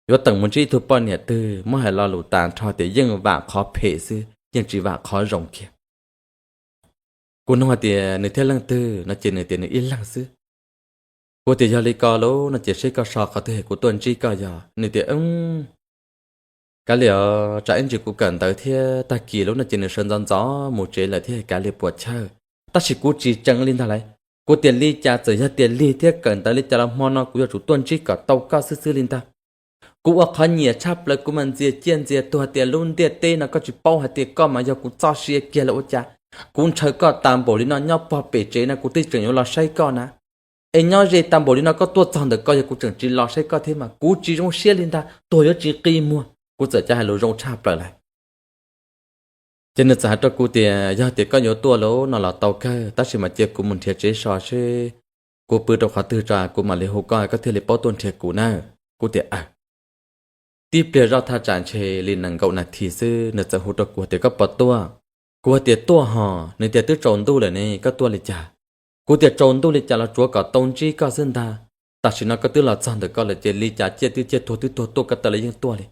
yuav teem mus ntsib ib tug poj niam twg muab hais lo lus tas nrho tias yeej vam qhov phem xwb, yeej tsis vam qhov zoo kiag. Kuv nug hais tias nws thiab leej twg no ces nws tias nws ib leeg xwb. Kuv tias yog li ko lauj no ces seb koj so qhov twg kuv tuaj ntsib koj yog. Nws tias kav liam os, tsam ib ntsis kuv kawm ntawv thiab tag kis lauj no ces nws sawv ntxov ntxov mus tsev lawm thiab kav liam puas chawj. Tab sis kuv tsis tseev li ntag lauj. Kuv tias li cas txawm yog tias lig thiab kawm ntawv li cas los hmo no kuv yuav tsum tuaj ntsib kom tau koj xwb xwb li ntag. Kuv ua qhov nyiam tshaj plaws kuv mas ntxias ciaj ntxias tuag tias lub ntiaj teb no koj tsis paub hais tias koj mas yog kuv txoj sia kiag los ua cas. Kuv ntshaw koj tas npaum li no nyob pog pem tsev no kuv twb tseem yuav los saib koj na. Es nyob ze tas npaum li no koj tuaj txog ntawm ko yog kuv tseem tsis los saib koj thiab mas kuv tsis zoo siab li ntag, tuag yuav tsis qi muag. Kuv txawm cov hais lus zoo tshaj plaws lawm. Ces nws txawm hais rau kuv tias yog tias koj yuav tuaj lauj no los tau kawg, tab sis mas cia kuv mus nrhiav tsev so seb kuv pw rau qhov twg tso kuv mam li hu koj koj thiaj li paub tuaj nrhiav kuv na. Kuv tias aw. Tib pliag zoj thaj tsam ntshe li nees nkaum nas this xwb nws txawm hu rau kuv tias koj puas tuaj? Kuv hais tias tuaj hos. Nws tias twb tsaus ntuj lawm ne koj tuaj li cas? Kuv tias tsaus ntuj li cas los tsuav kom tau ntsib koj xwb ntag. Tam sim no koj twb los txog ntawm ko lawm ces li cas ciaj twb ciaj tuag twb tuag tuaj koj taw los yeej tuaj li.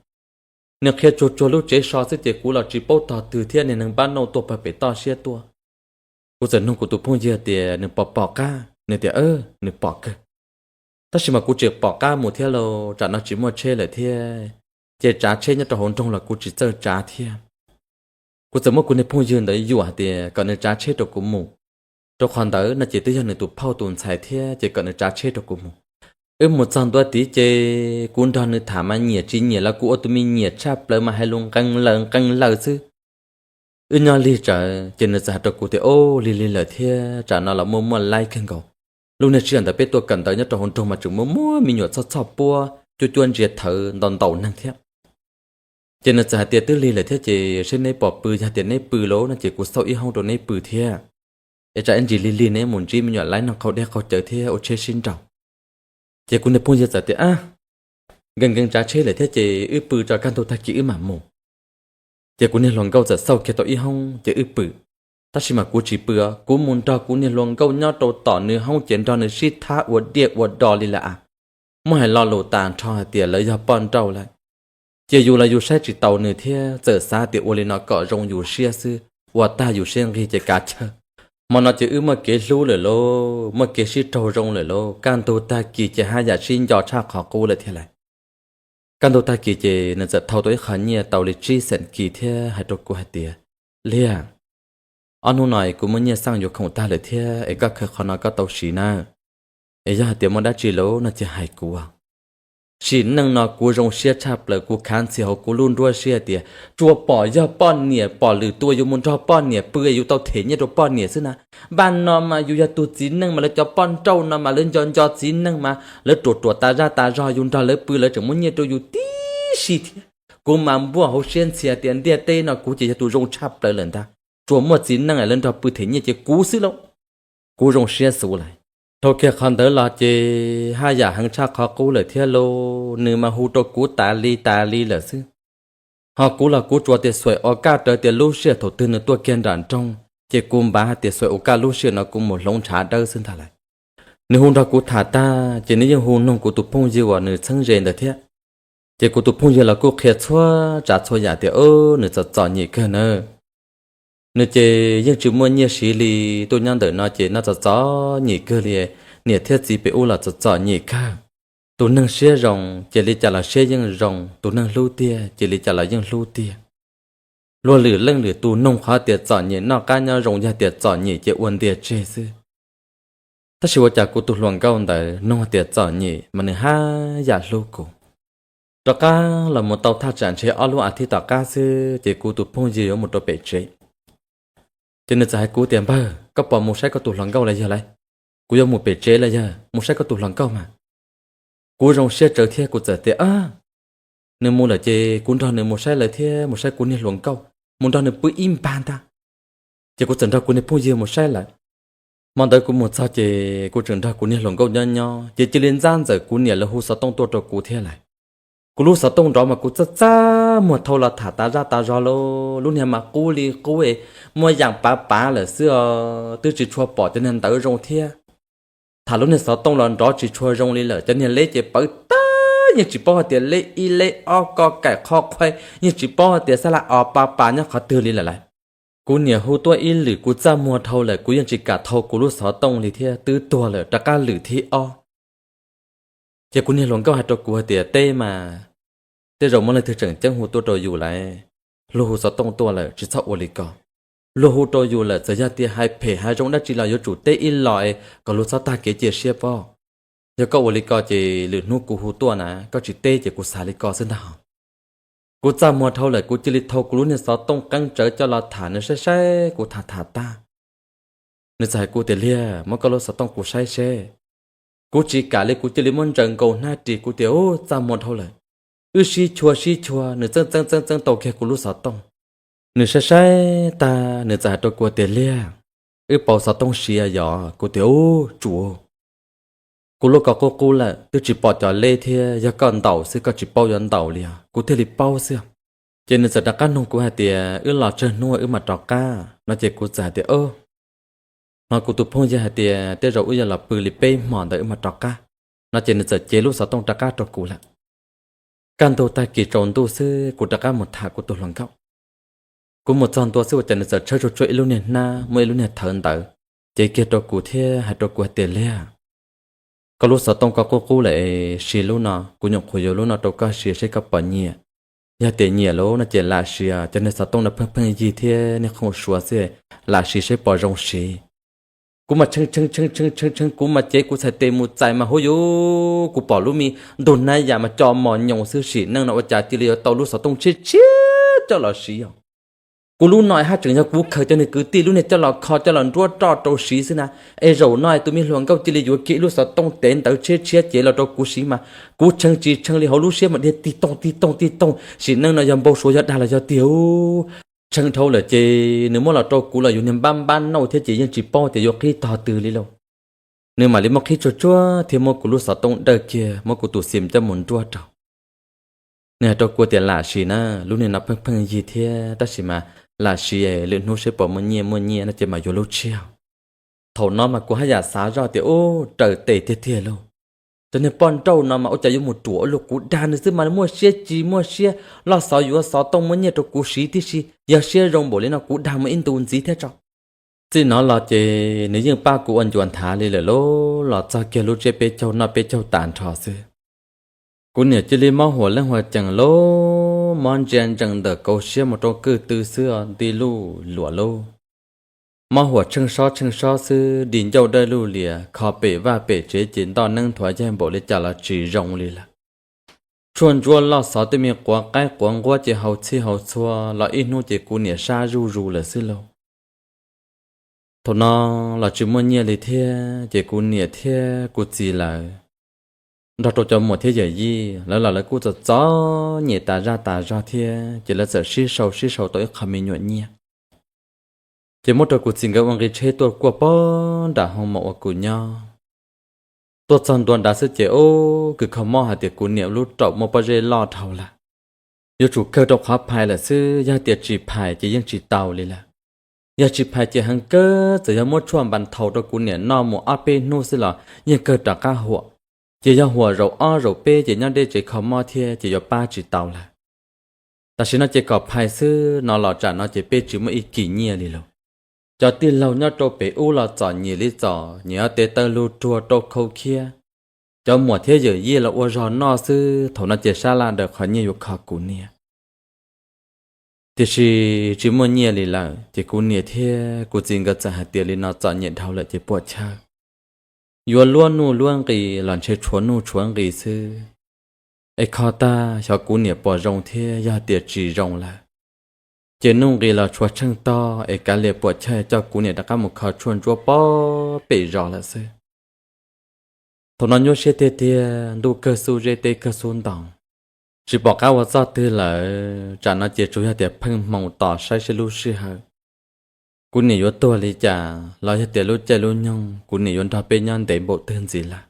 Nws qhia tsuag tsuag lub tsev so xwb ces kuv los tsis paub tog twg thiab niag neeg npab nauj tuaj pag pem toj siab tuaj. Kuv txawm nug kuv tus phooj ywg tias nws pom pom qab, nws tias nws pom kawg. Tab sis mas kuv tseem pom qab mus thiab lauj, tsam no tsis muaj tsheb lawm thiab, ces tsav tsheb nyob rau hauv nroog los kuv tsis txawj tsav thiab. Kuv txawm muab kuv niag phooj ywg ntawd yuam hais tias kom nws tsav tsheb rau kuv mus, rau qhov ntawd no ces twb yog nws tus phauj tus ntxhais thiab ces kom nws tsav tsheb rau kuv mus. Wb mus txog ntua tid ces kuv nrog nws tham mas nyiam tsis nyiam los kuv ua tus me nyiam tshaj plaws mas hais lus nqee laws nqee laws xwb. Wb nyob lig tsawv ces nws txawm hais rau kuv tias o, lig lig lawm thiab, tsam no los muaj muaj laib kawg nkaus. Lub niag sij hawm ntawd peb tuaj kawm ntawv nyob rau hauv nroog mas tseem muaj muaj me nyuam txhoj txhoj puab cuab cuab ntsia thawv ntaus ntaus neeg thiab. Ces nws txawm hais tias twb lig lawm thiab ces seb neb pom pw, yog tias neb pw lauj no ces kuv xauj ib hoob rau neb pw thiab. Es tsam ib ntsis lig lig neb mus ntsib me nyuam laib noj qaug dej qaug cawv thiab ua tsheb sib nraus. Ces kuv niag phooj ywg txawm tias a, nkees nkees tsav tsheb lawm thiab ces wb pw tso kaj ntug tag kis wb mam mus. Ces kuv niag hluas nkauj txawm xauj kiag tau ib hoob ces wb pw. Tab sis mas kuv tsis pw, kuv mus nrog kuv niag hluas nkauj nyob rau tom nws hoob ces nrog nws sib thab ua diaj ua do li lawm a. Muab hais lo lus tas nrho hais tias lawv yog poj nrauj lawm. Ces yus los yus saib tsis taus nws thiab txawm xav tias ua li no kom zoo yus siab xwb, ua tag yus siab nqig ces kav chawj. Hmo no ces wb muaj kev hlub lawm lauj, muaj kev sib raug zoo lawm lauj, kaj ntug tag kis ces haj yam sib nco tshaj qhov qub lawm thiab lawm. Kaj ntug tag kis ces nws txawm thau tau ib qho nyiaj tau li tsib xeem kis thiab hais rau kuv hais tias, Liag, ob hnub no es kuv muaj nyiaj xaj yuav khoom tag lawm thiab es koj khaws qhov no koj tau siv nawb. Es yog hais tias muaj dab tsi lauj no ces hais kuv. Sim neej no kuv zoo siab tshaj plaws, kuv khav ntxhias hauv kuv lub nruab siab tias tsuas pom yog poj niam pom lwm tus yus mus nrog poj niam pw yus tau them nyiaj rau poj niam xwb na. Npaj no mas yus yog tus txiv neej mas lawv cov poj nrauj no mas lawv nco nco txiv neej mas lawv ruam ruam tas zaj tas zog, yus nrog lawv pw lawv tseem muab nyiaj rau yus tib si thiab. Kuv mas npuaj hauv siab ntxhias tias ntiaj teb no kuv ces yog tus zoo tshaj plaws lawm ntag, tsuas muaj txiv neej lawv nrog pw them nyiaj ces kuv xwb lauj. Kuv zoo siab xus lawm. Dhau kiag qhov ntawd los ces haj yam heev tshaj qhov qub lawm thiab lauj, nws mas hu rau kuv tas li tas li lawm xwb. Ho kuv los kuv tsuas tias xuaim ua kaj rawv tias lub sij hawm thaum twg nws tuaj kiag nram nroog ces kuv npav hais tias xuaim ua kaj lub sij hawm no kuv mus hloov ntshav dawb xwb ntag lawm. Nws hu nrog kuv tham tag ces nws yeej hu noog kuv tus phooj ywg uas nws txheeb ze ntawd thiab. Ces kuv tus phooj ywg los kuj qhia txhua tsav txhua yam tias, o, nws txom txom nyem kawg na. Nws ces yeej tsis muaj nyiaj siv li, tuaj nyob ntawm no ces noj txom txom nyem kawg li, niam thiab txiv pem ub los txom txom nyem kawg. Tus neeg siab zoo ces li cas los siab yeej zoo, tus neeg hlub tiag ces li cas los yeej hlub tiag. Luag lwm leej lwm tus noog qhov tias txom nyem noj qab nyob zoo, yog tias txom nyem ces ua ntiag tseg xwb. Tab sis ua cas kuv tus hluas nkauj ntawd noog tias txom nyem mas nws haj yam hlub kuv. Rov qab los mus tau thaj tsam ntshe ob lub as thiv tom qab xwb ces kuv tus phooj ywg yuav mus rau pem tsev. Ces nws txawm hais kuv tias, npawg, koj puas mus saib koj tus hluas nkauj los yog lauj? Kuv yuav mus pem tsev los yog mus saib koj tus hluas nkauj mas. Kuv zoo siab tsawv thiab kuv txawm tias, a, nws mus lawm ces kuv nrog nws mus saib lawv thiab mus saib kuv niag hluas nkauj, mus nrog nws pw ib npag ntag. Ces kuv txawm nrog kuv niag phooj ywg mus saib lawm. Hmo ntawd kuv mus txog ces kuv tseem nrog kuv niag hluas nkauj nyob nyob ces cia li ntxab ntxawm kuv niam lawv hu xov tooj tuaj rau kuv thiab lawm. Kuv lub xov tooj nrov mas kuv txaj txaj muag thau los tham tas zaj tas zog lauj, lub niag mas qub li qub es muaj yaam pav pav lawm xwb os, twb tsis tshua pom cov niag ntawv zoo thiab. Tham lub niag xov tooj los nrov tsis tshua zoo li lawm, cov niag leb ces pawv tag, yeej tsis paub hais tias leb ib leb ob koj kaim qho qhuai, yeej tsis paub hais tias xab laj os pa pas nyob qhov twg li lawm lawm. Kuv niam hu tuaj ib lwm kuv txaj muag dhau lawm, kuv yeej tsis kam thau kuv lub xov tooj li thiab, twb tuag lawm rov qab lwm thib ob. Ces kuv niag hluas nkauj hais rau kuv hais tias, teb mas tej zaum muaj leej twg tseem ceeb hu tuaj rau yus lawm. Luag hu xov tooj tuaj lawm tsis txhob ua li ko. Luag hu rau yus lawm txawm yog tias hais phem hais zoo dab tsi los yuav tsum teb ib los es kom luag txhob tag kev cia siab pob. Yog koj ua li ko ces lwm hnub kuv hu tuaj na, koj tsis teb ces kuv xav li ko xwb ntag. Kuv txaj muag dhau lawm kuv cia li thau kuv lub niag xov tooj qeeb tsawv coj los tham nws saib saib kuv tham tham tag. Nws txawm hais kuv tias, liag, muab koj lub xov tooj kuv saib seb. Kuv tsis kam li kuv cia li muab ntsaws nkaus hnab ris, kuv tias, u, txaj muag dhau lawm, wb sib chua sib chua nws txeeb txeeb txeeb txeeb tau kiag kuv lub xov tooj. Nws saib saib tag nws txawm hais rau kuv tias, liag, wb pauv xov tooj siv yog? Kuv tias, u, tsuav. Kuv lub ko qub qub lawm twb tsis pom cov leb thiab, yog koj ntaus xwb koj tsis paub yuav ntaus li os, kuv thiaj li paub xwb. Ces nws txawm rov qab nug kuv hais tias, wb los tsawg hnub wb mam rov qab no? Ces kuv txawm hais tias, o, no kuv tus phooj ywg hais tias tej zaum wb yuav los pw li peb hmos ntawd wb mam rov qab no. Ces nws txawm cev lub xov tooj rov qab rau kuv lawm. Kaj ntug tag kis tsaus ntuj xwb kuv rov qab mus tham kuv tus hluas nkauj. Kuv mus txog ntua xwb ua cas nws txawm tshawb tsuag tsuag ib lub niag hnab muaj ib lub niag thawv ntawd, cev kiag rau kuv thiab hais rau kuv hais tias, liag, koj lub xov tooj ko qub qub lawm, siv lub no, kuv nyuam qhuav yuav lub no rau koj siv seb koj puas nyiam. Yog tias nyiam lawm no ces lam siv, cov niag xov tooj no pheej pheej yig thiab niag khoom suav xwb, lam siv seb puas zoo siv. Kuv mas tshee tshee tshee tshee tshee tshee, kuv mas cev kuv txhais tes mus txais mas huv yuv, kuv pom lub me ntug hnab yam mas co mos nyoos xwb, sim neej no ua cas cia li yuav tau lub xov tooj tshiab tshiab coj los siv os. Kuv lub no haj tseem yog kuv khaws cov niag kwv tij lub niag coj los kho coj los nruab roj rau siv xwb na, es zaum no tus me hluas nkauj cia li yuav kiag ib lub xov tooj tev ntawv tshiab tshiab cev los rau kuv siv mas kuv tshee tsis tshee li, hauv lub siab mas dhia tig toog tig toog tig toog, sim neej no yog npau suav yog dag los yog tiag. Tshee dhau lawm ces nws muab los rau kuv los yus niag npab npab nauj thiab ces yeej tsis paub tias yuav qhib tog twg li lauj. Nws mam li muab qhib tsuag tsuag thiab muab kuv lub xov tooj dawj kiag muab kuv tus xim coj mus nruab rau. Nws hais rau kuv tias, lam siv na, lub niag no pheej pheej yig thiab tab sis mas lam siv, lwm hnub seb puas muaj nyiaj, muaj nyiaj no ces mam yuav lub tshiab. Thaum no mas kuv haj yam xav zoj tias, u, raws tes tiag tiag lauj. Cov niag poj nrauj no mas ua cas yuav mus ruam ua luaj, kuv dag nws xwb mas muaj siab tsis muaj siab, loj xov yuav xov tooj muab nyiaj rau kuv siv tib si, yog siab zoo npaum li no kuv dag mus ib ntus ntxiv thiab tso. Txij no los ces nws yeej pab kuv ua ncuav nthav li lawm lauj, los txog kiag lub tsiab peb caug noj peb caug tas nrho xwb. Kuv niam cia li mob huam leej huam cees lauj, mob ntsia ntsees ntawm kauv siab mus rau kwj tw xwb nti luj luam lauj. Mob huam tsheej sob tsheej sob xwb, di ncauj dawj luj lias, kho pem vaj pem tsev ces ntoj neeb nthuav yaig npaum li cas los tsis zoo li lawm. Tshuaj ntsuab loj xov tej me quav qaib quav nquab ces haus txhij haus txhua los ib hnub ces kuv niam sab zuj zus lawm xwb lauj. Thaum no los tsis muaj nyiaj li thiab ces kuv niam thiab kuv txiv lawv nrog rau cov muam thiab yawm yij lawv los lawv kuj txom txom nyem tas zaj tas zog thiab ces lawv txawm sib sau sib sau tau ib qho me nyuam nyiaj. Ces muab rau kuv txiv nkawd ua nqi tsheb tuaj kuaj pog nram hoo maum uas kuv nyob. Tuaj txog ntua nrad xwb ces ub, kws kho mob hais tias kuv niam lub raum muaj pob zeb loj dhau lawm, yuav tsum kawg rau qhov phais lawm xwb, yog tias tsis phais ces yeej tsis tau li lawm. Yog tsis phais ces heev kawg, txawm yog muab tshuaj npas thaus rau kuv niam noj mus ob peb hnub xwb los yeej kawg rov qab huam. Ces yog huam zaum ob zaum peb ces nyob deb tsev kho mob thiab ces yuav pab tsis tau lawm. Tam sim no ces kom phais xwb no los tsam no ces peb tsis muaj ib kis nyiaj li lauj. Cov tij laug nyob rau pem ub los txom nyem li txom nyem, tes taw lug ruag rau khau khiab. Cov muam thiab yawm yij los ua zog noj xwb, thaum no ces sab laj daws qhov nyiaj yuav kho kuv niam. Tiam sis tsis muaj nyiaj li lawm ces kuv niam thiab kuv txiv nkawd txawm hais tias li no txom nyem dhau lawm ces puam chawj, yuav luab nuj luab nqis los ntshe tshuav nuj tshuav nqis xwb. Es kho tag xyov kuv niam puas zoo thiab, yog tias tsis zoo lawm ces nuj nqis los tshuav tsheej tog es kav liam puam chawj coj kuv niam rov qab mus kho tshuaj ntsuab pob pem zos lawm xwb. Thaum no nyuaj siab tiag tiag, ntuj kawg xub zeb teb kawg xub ntoo, tsis pom qab ua txoj twg lawm, tsam no ces tsuas yog tias pheej hmoo tos saib seb lub sij hawm kuv niam yuav tuag li cas los yog tias lub caij lub nyoog kuv niam yuav nrog peb nyob ntev npaum twg ntxiv lawm.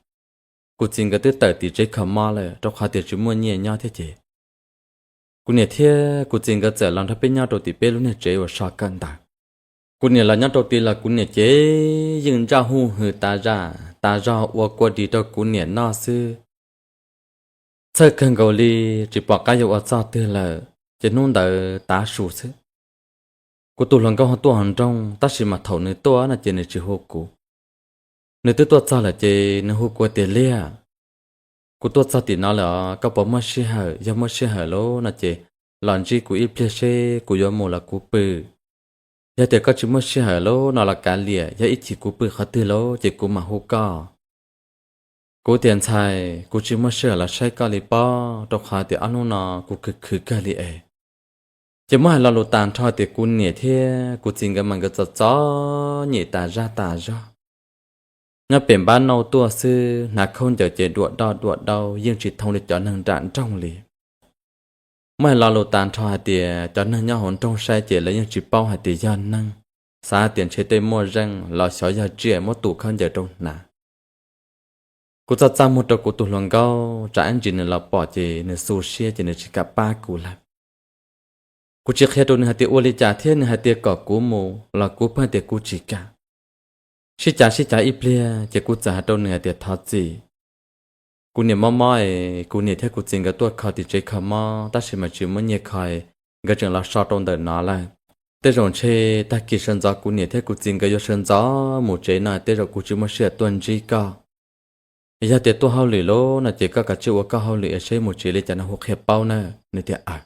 Kuv txiv nkawd twb tawm tim tsev kho mob lawm rau qhov tias tsis muaj nyiaj nyob thiab ces kuv niam thiab kuv txiv nkawd txawm los nrog peb nyob rau tim peb lub niag tsev uas so kawm ntawv. Kuv niam los nyob rau tid los kuv niam ces yeej ntsaj huj hwm tas zaj tas zog ua kua dig rau kuv niam noj xwb. Txhawj kawg nkaus li, tsis pom qab yuav ua txoj twg lawm ces hnub ntawd tav su xwb, kuv tus hluas nkauj ho tuaj hauv nroog, tab sis mas thaum nws tuaj no ces nws tsis hu kuv. Nws twb tuaj txog lawm ces nws hu kuv tias, Liag, kuv tuaj txog tim no lawm os, koj puas muaj sij hawm? Yog muaj sij hawm lauj no ces los ntsib kuv ib pliag seb kuv yuav mus los kuv pw. Yog tias koj tsis muaj sij hawm lauj no los kav liam, yog ib chim kuv pw qhov twg lauj ces kuv mam hu koj. Kuv tias, Ntxhais, kuv tsis muaj sij hawm los saib koj li pob, rau qhov tias ob hnub no kuv khwv khwv kawg li es. Ces muab hais lo lus tas nrho tias kuv niam thiab kuv txiv nkawd mas nkawd txom txom nyem tas zaj tas zog. Nyob pem npab nauj tuaj xwb, hnav khaub ncaws ces duam doj duam dau, yeej tsis thoob li cov neeg nram nroog li. Muab hais lo lus tas nrho hais tias cov neeg nyob hauv nroog saib ces lawv yeej tsis paub hais tias yog neeg, xav hais tias ntshe tej muaj zeej los xyov yog tsiaj muab tus khaub ncaws rau hnav. Kuv txaj txaj muag rau kuv tus hluas nkauj, tsam ib ntsis nws los pom ces nws xu siab ces nws tsis kam pab kuv lawm. Kuv tsis qhia rau nws hais tias ua li cas thiab nws hais tias kom kuv mus los kuv pheej tias kuv tsis kam. Sib cav sib cav ib pliag ces kuv txawm hais rau nws hais tias thov txim. Kuv niam mob mob es kuv niam thiab kuv txiv nkawd tuaj kho tim tsev kho mob tab sis mas tsis muaj nyiaj kho, nkawd tseem los so rau ntawm no lawm. Tej zaum ntshe tag kis sawv ntxov kuv niam thiab kuv txiv nkawd yuav sawv ntxov mus tsev no, tej zaum kuv tsis muaj sij hawm tuaj ntsib koj. Yog tias tuaj hauj lwm lauj no ces koj kav tsij ua koj hauj lwm es seb mus tsev li cas no hu qhia paub na. Nws tias aw.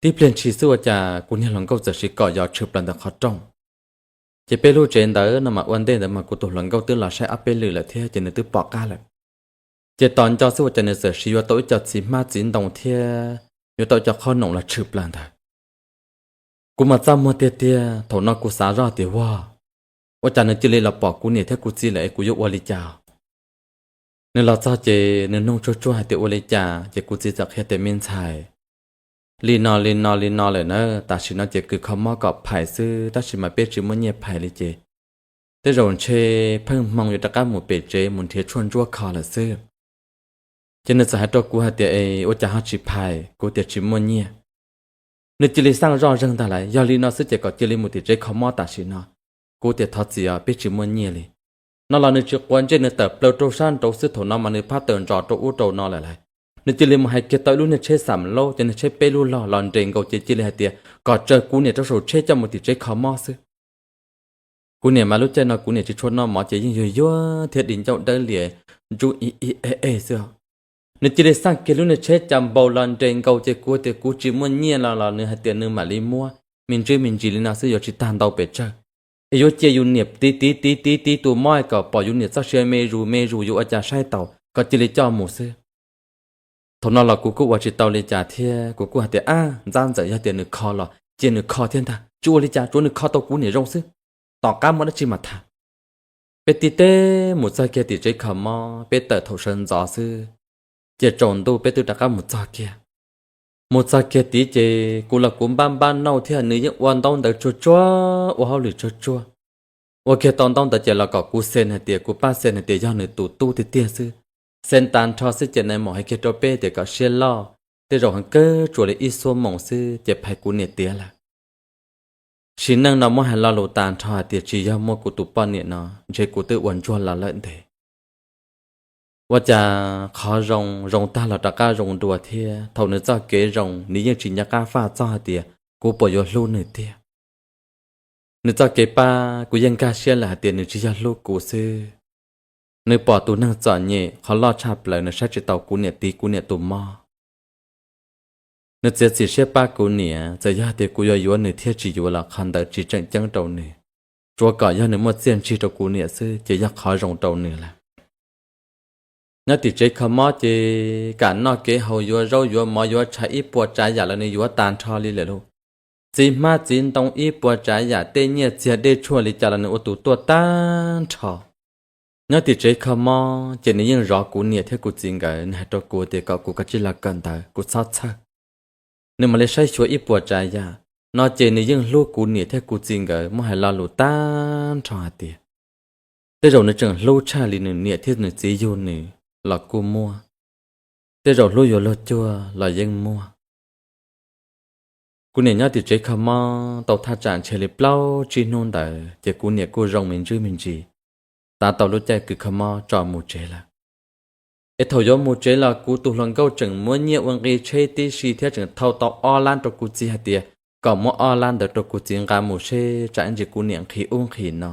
Tib pliag ntshis xwb ua cas kuv niag hluas nkauj txawm siv kom yos tshwm plaws ntawm qhov rooj. Ces peb lub tsev ntawd no mas ua ntej ntawd mas kuv tus hluas nkauj twb los saib ob peb lwm lawm thiab ces nws twb pom qab lawm. Ces tos nco xwb ua cas nws txawm siv yuav tau ib co txiv hmab txiv ntoo thiab yuav tau ib co qhob noom los tshwm plaws ntawd. Kuv mas txaj muag tiag tiag, thaum no kuv xav zoj tias, Ua, ua cas nws cia li los pom kuv niam thiab kuv txiv lawm es kuv yuav ua li cas? Nws los txog ces nws nug tsuag tsuag hais tias ua li cas, ces kuv txiv txawm qhia tias, Me ntxhais, li no li no li no lawm na, tam sim no ces kws kho mob kom phais xwb, tab sis mas peb tsis muaj nyiaj phais li ces tej zaum ntshe pheej hmoo yuav rov qab mus pem tsev mus nrhiav tshuaj ntsuab kho lawm xwb. Ces nws txawm hais rau kuv hais tias, Es ua cas ho tsis phais? Kuv tias, Tsis muaj nyiaj. Nws cia li xaj zoj zeeg ntag lauj, yog li no xwb ces kom cia li mus tim tsev kho mob tam sim no. Kuv tias, Thov txim os, peb tsis muaj nyiaj li. No los nws tsis quav ntsej, nws tawm plaws rau sab nraud xwb, thaum no mas nws phab tawm ntsos rau ub rau no lawm lauj. Nws cia li mus hais kiag tau ib lub niag tsheb xam laub, cov niag tsheb peb lub log los nres nkaus ces cia li hais tias kom tsaws kuv niam rau saum tsheb coj mus tim tsev kho mob xwb. Kuv niam mas lub caij no kuv niam tsis tshua noj mov ces yeej yuag yuag thiab di ncauj dawb lias ntsub ib ib eb eb xwb. Nws cia li xaj kiag lub niag tsheb cas npaus los nres nkaus ces kuv tias kuv tsis muaj nyiaj los los nws hais tias nws mam li muab, me ntsis me ntsis li no xwb yuav tsis tag ntau pes tsawg. Es yuav cia yus niam tiv tiv tiv tiv tiv tus mob kom pom yus niam txoj sia me zus me zus yuav ua cas saib taus, kom cia li coj mus xwb. Thaum no los kuv kuj ua tsis tau li cas thiab, kuv kuj hais tias, Ab, ntxab ntxawm, yog tias nws kho los cia nws kho thiab ntag, tsis ua li cas, tsuav nws kho tau kuv niam zoo xwb, tom qab muaj dab tsi mas tham. Peb tib teb mus txog kiag tim tsev kho mob, peb tawm thaum sawv ntxov xwb, ces tsaus ntuj peb twb rov qab mus txog kiag. Mus txog kiag tid ces kuv los kuv npab npab nauj thiab, nws yeej ua ntaub ntawv tsuag tsuag, ua hauj lwm tsuag tsuag. Ua kiag tau ntaub ntawd ces los kom kuv xees hais tias, kuv pab xees hais tias yog nws tus tub tiag tiag xwb. Xees tag nrho xwb ces nais maum hais kiag rau peb tias kom siab loj, tej zaum heev kawg tsuas li ib xuab moos xwb ces phais kuv niam tiav lawm. Sim neej no muab hais lo lus tag nrho hais tias tsis yog muaj kuv tus poj niam no ntshe kuv twb ua ntsuag los lawm ntev. Ua cas qhov zoo zoo tag los rov qab zoo dua thiab. Thaum nws txoj kev zoo nws yeej tsis nco qab faj txog hais tias kuv puas yuav hlub nws tiag. Nws txoj kev pab kuv yeej nkag siab lawm hais tias nws tsis yog hlub kuv xwb. Nws pom tus neeg txom nyem qhov loj tshaj plaws nws saib tsis taus kuv niam tiv kuv niam tus mob. Nws txiav txim siab pab kuv niam, txawm yog tias kuv yuav yuav nws thiab tsis yuav los qhov ntawd tsis tseem ceeb rau nws. Tsuav kom yog nws muaj txiaj ntsig rau kuv niam xwb ces yog qhov zoo rau nws lawm. Nyob tim tsev kho mob ces kam noj kev haus, yuav zaub yuav mov yuav tshais ib puas tsav yam los nws yuav tag nrho li lawm lauj. Txiv hmab txiv ntoo ib puas tsav yam, tej nyiaj txiag dej tshuaj li cas los nws ua tus tuaj tag nrho. Nyob tim tsev kho mob ces nws yeej zov kuv niam thiab kuv txiv nkawd, nws hais rau kuv tias kom kuv kav tsij los kawm ntawv, kuv txhob txhawj, nws mam li saib xyuas ib puas tsav yam. No ces nws yeej hlub kuv niam thiab kuv txiv nkawd, muab hais lo lus tag nrho hais tias tej zaum nws tseem hlub tshaj li nws niam thiab nws txiv yug nws los kuj muaj, tej zaum hlub yuav luag cuag los yeej muaj. Kuv niam nyob tim tsev kho mob tau thaj tsam ntshe li plaub tsib hnub ntawd ces kuv niam kuj zoo me ntsis me ntsis, tav tau lub caij kws kho mob tso mus tsev lawm. Es thaum yuav mus tsev los kuv tus hluas nkauj tseem muab nyiaj ua nqi tsheb tib si thiab tseem thau tau ob lab rau kuv txiv hais tias kom muab ob lab ntawd rau kuv txiv nqa mus seb tsam ib ntsis kuv niam nqhis ub nqhis no,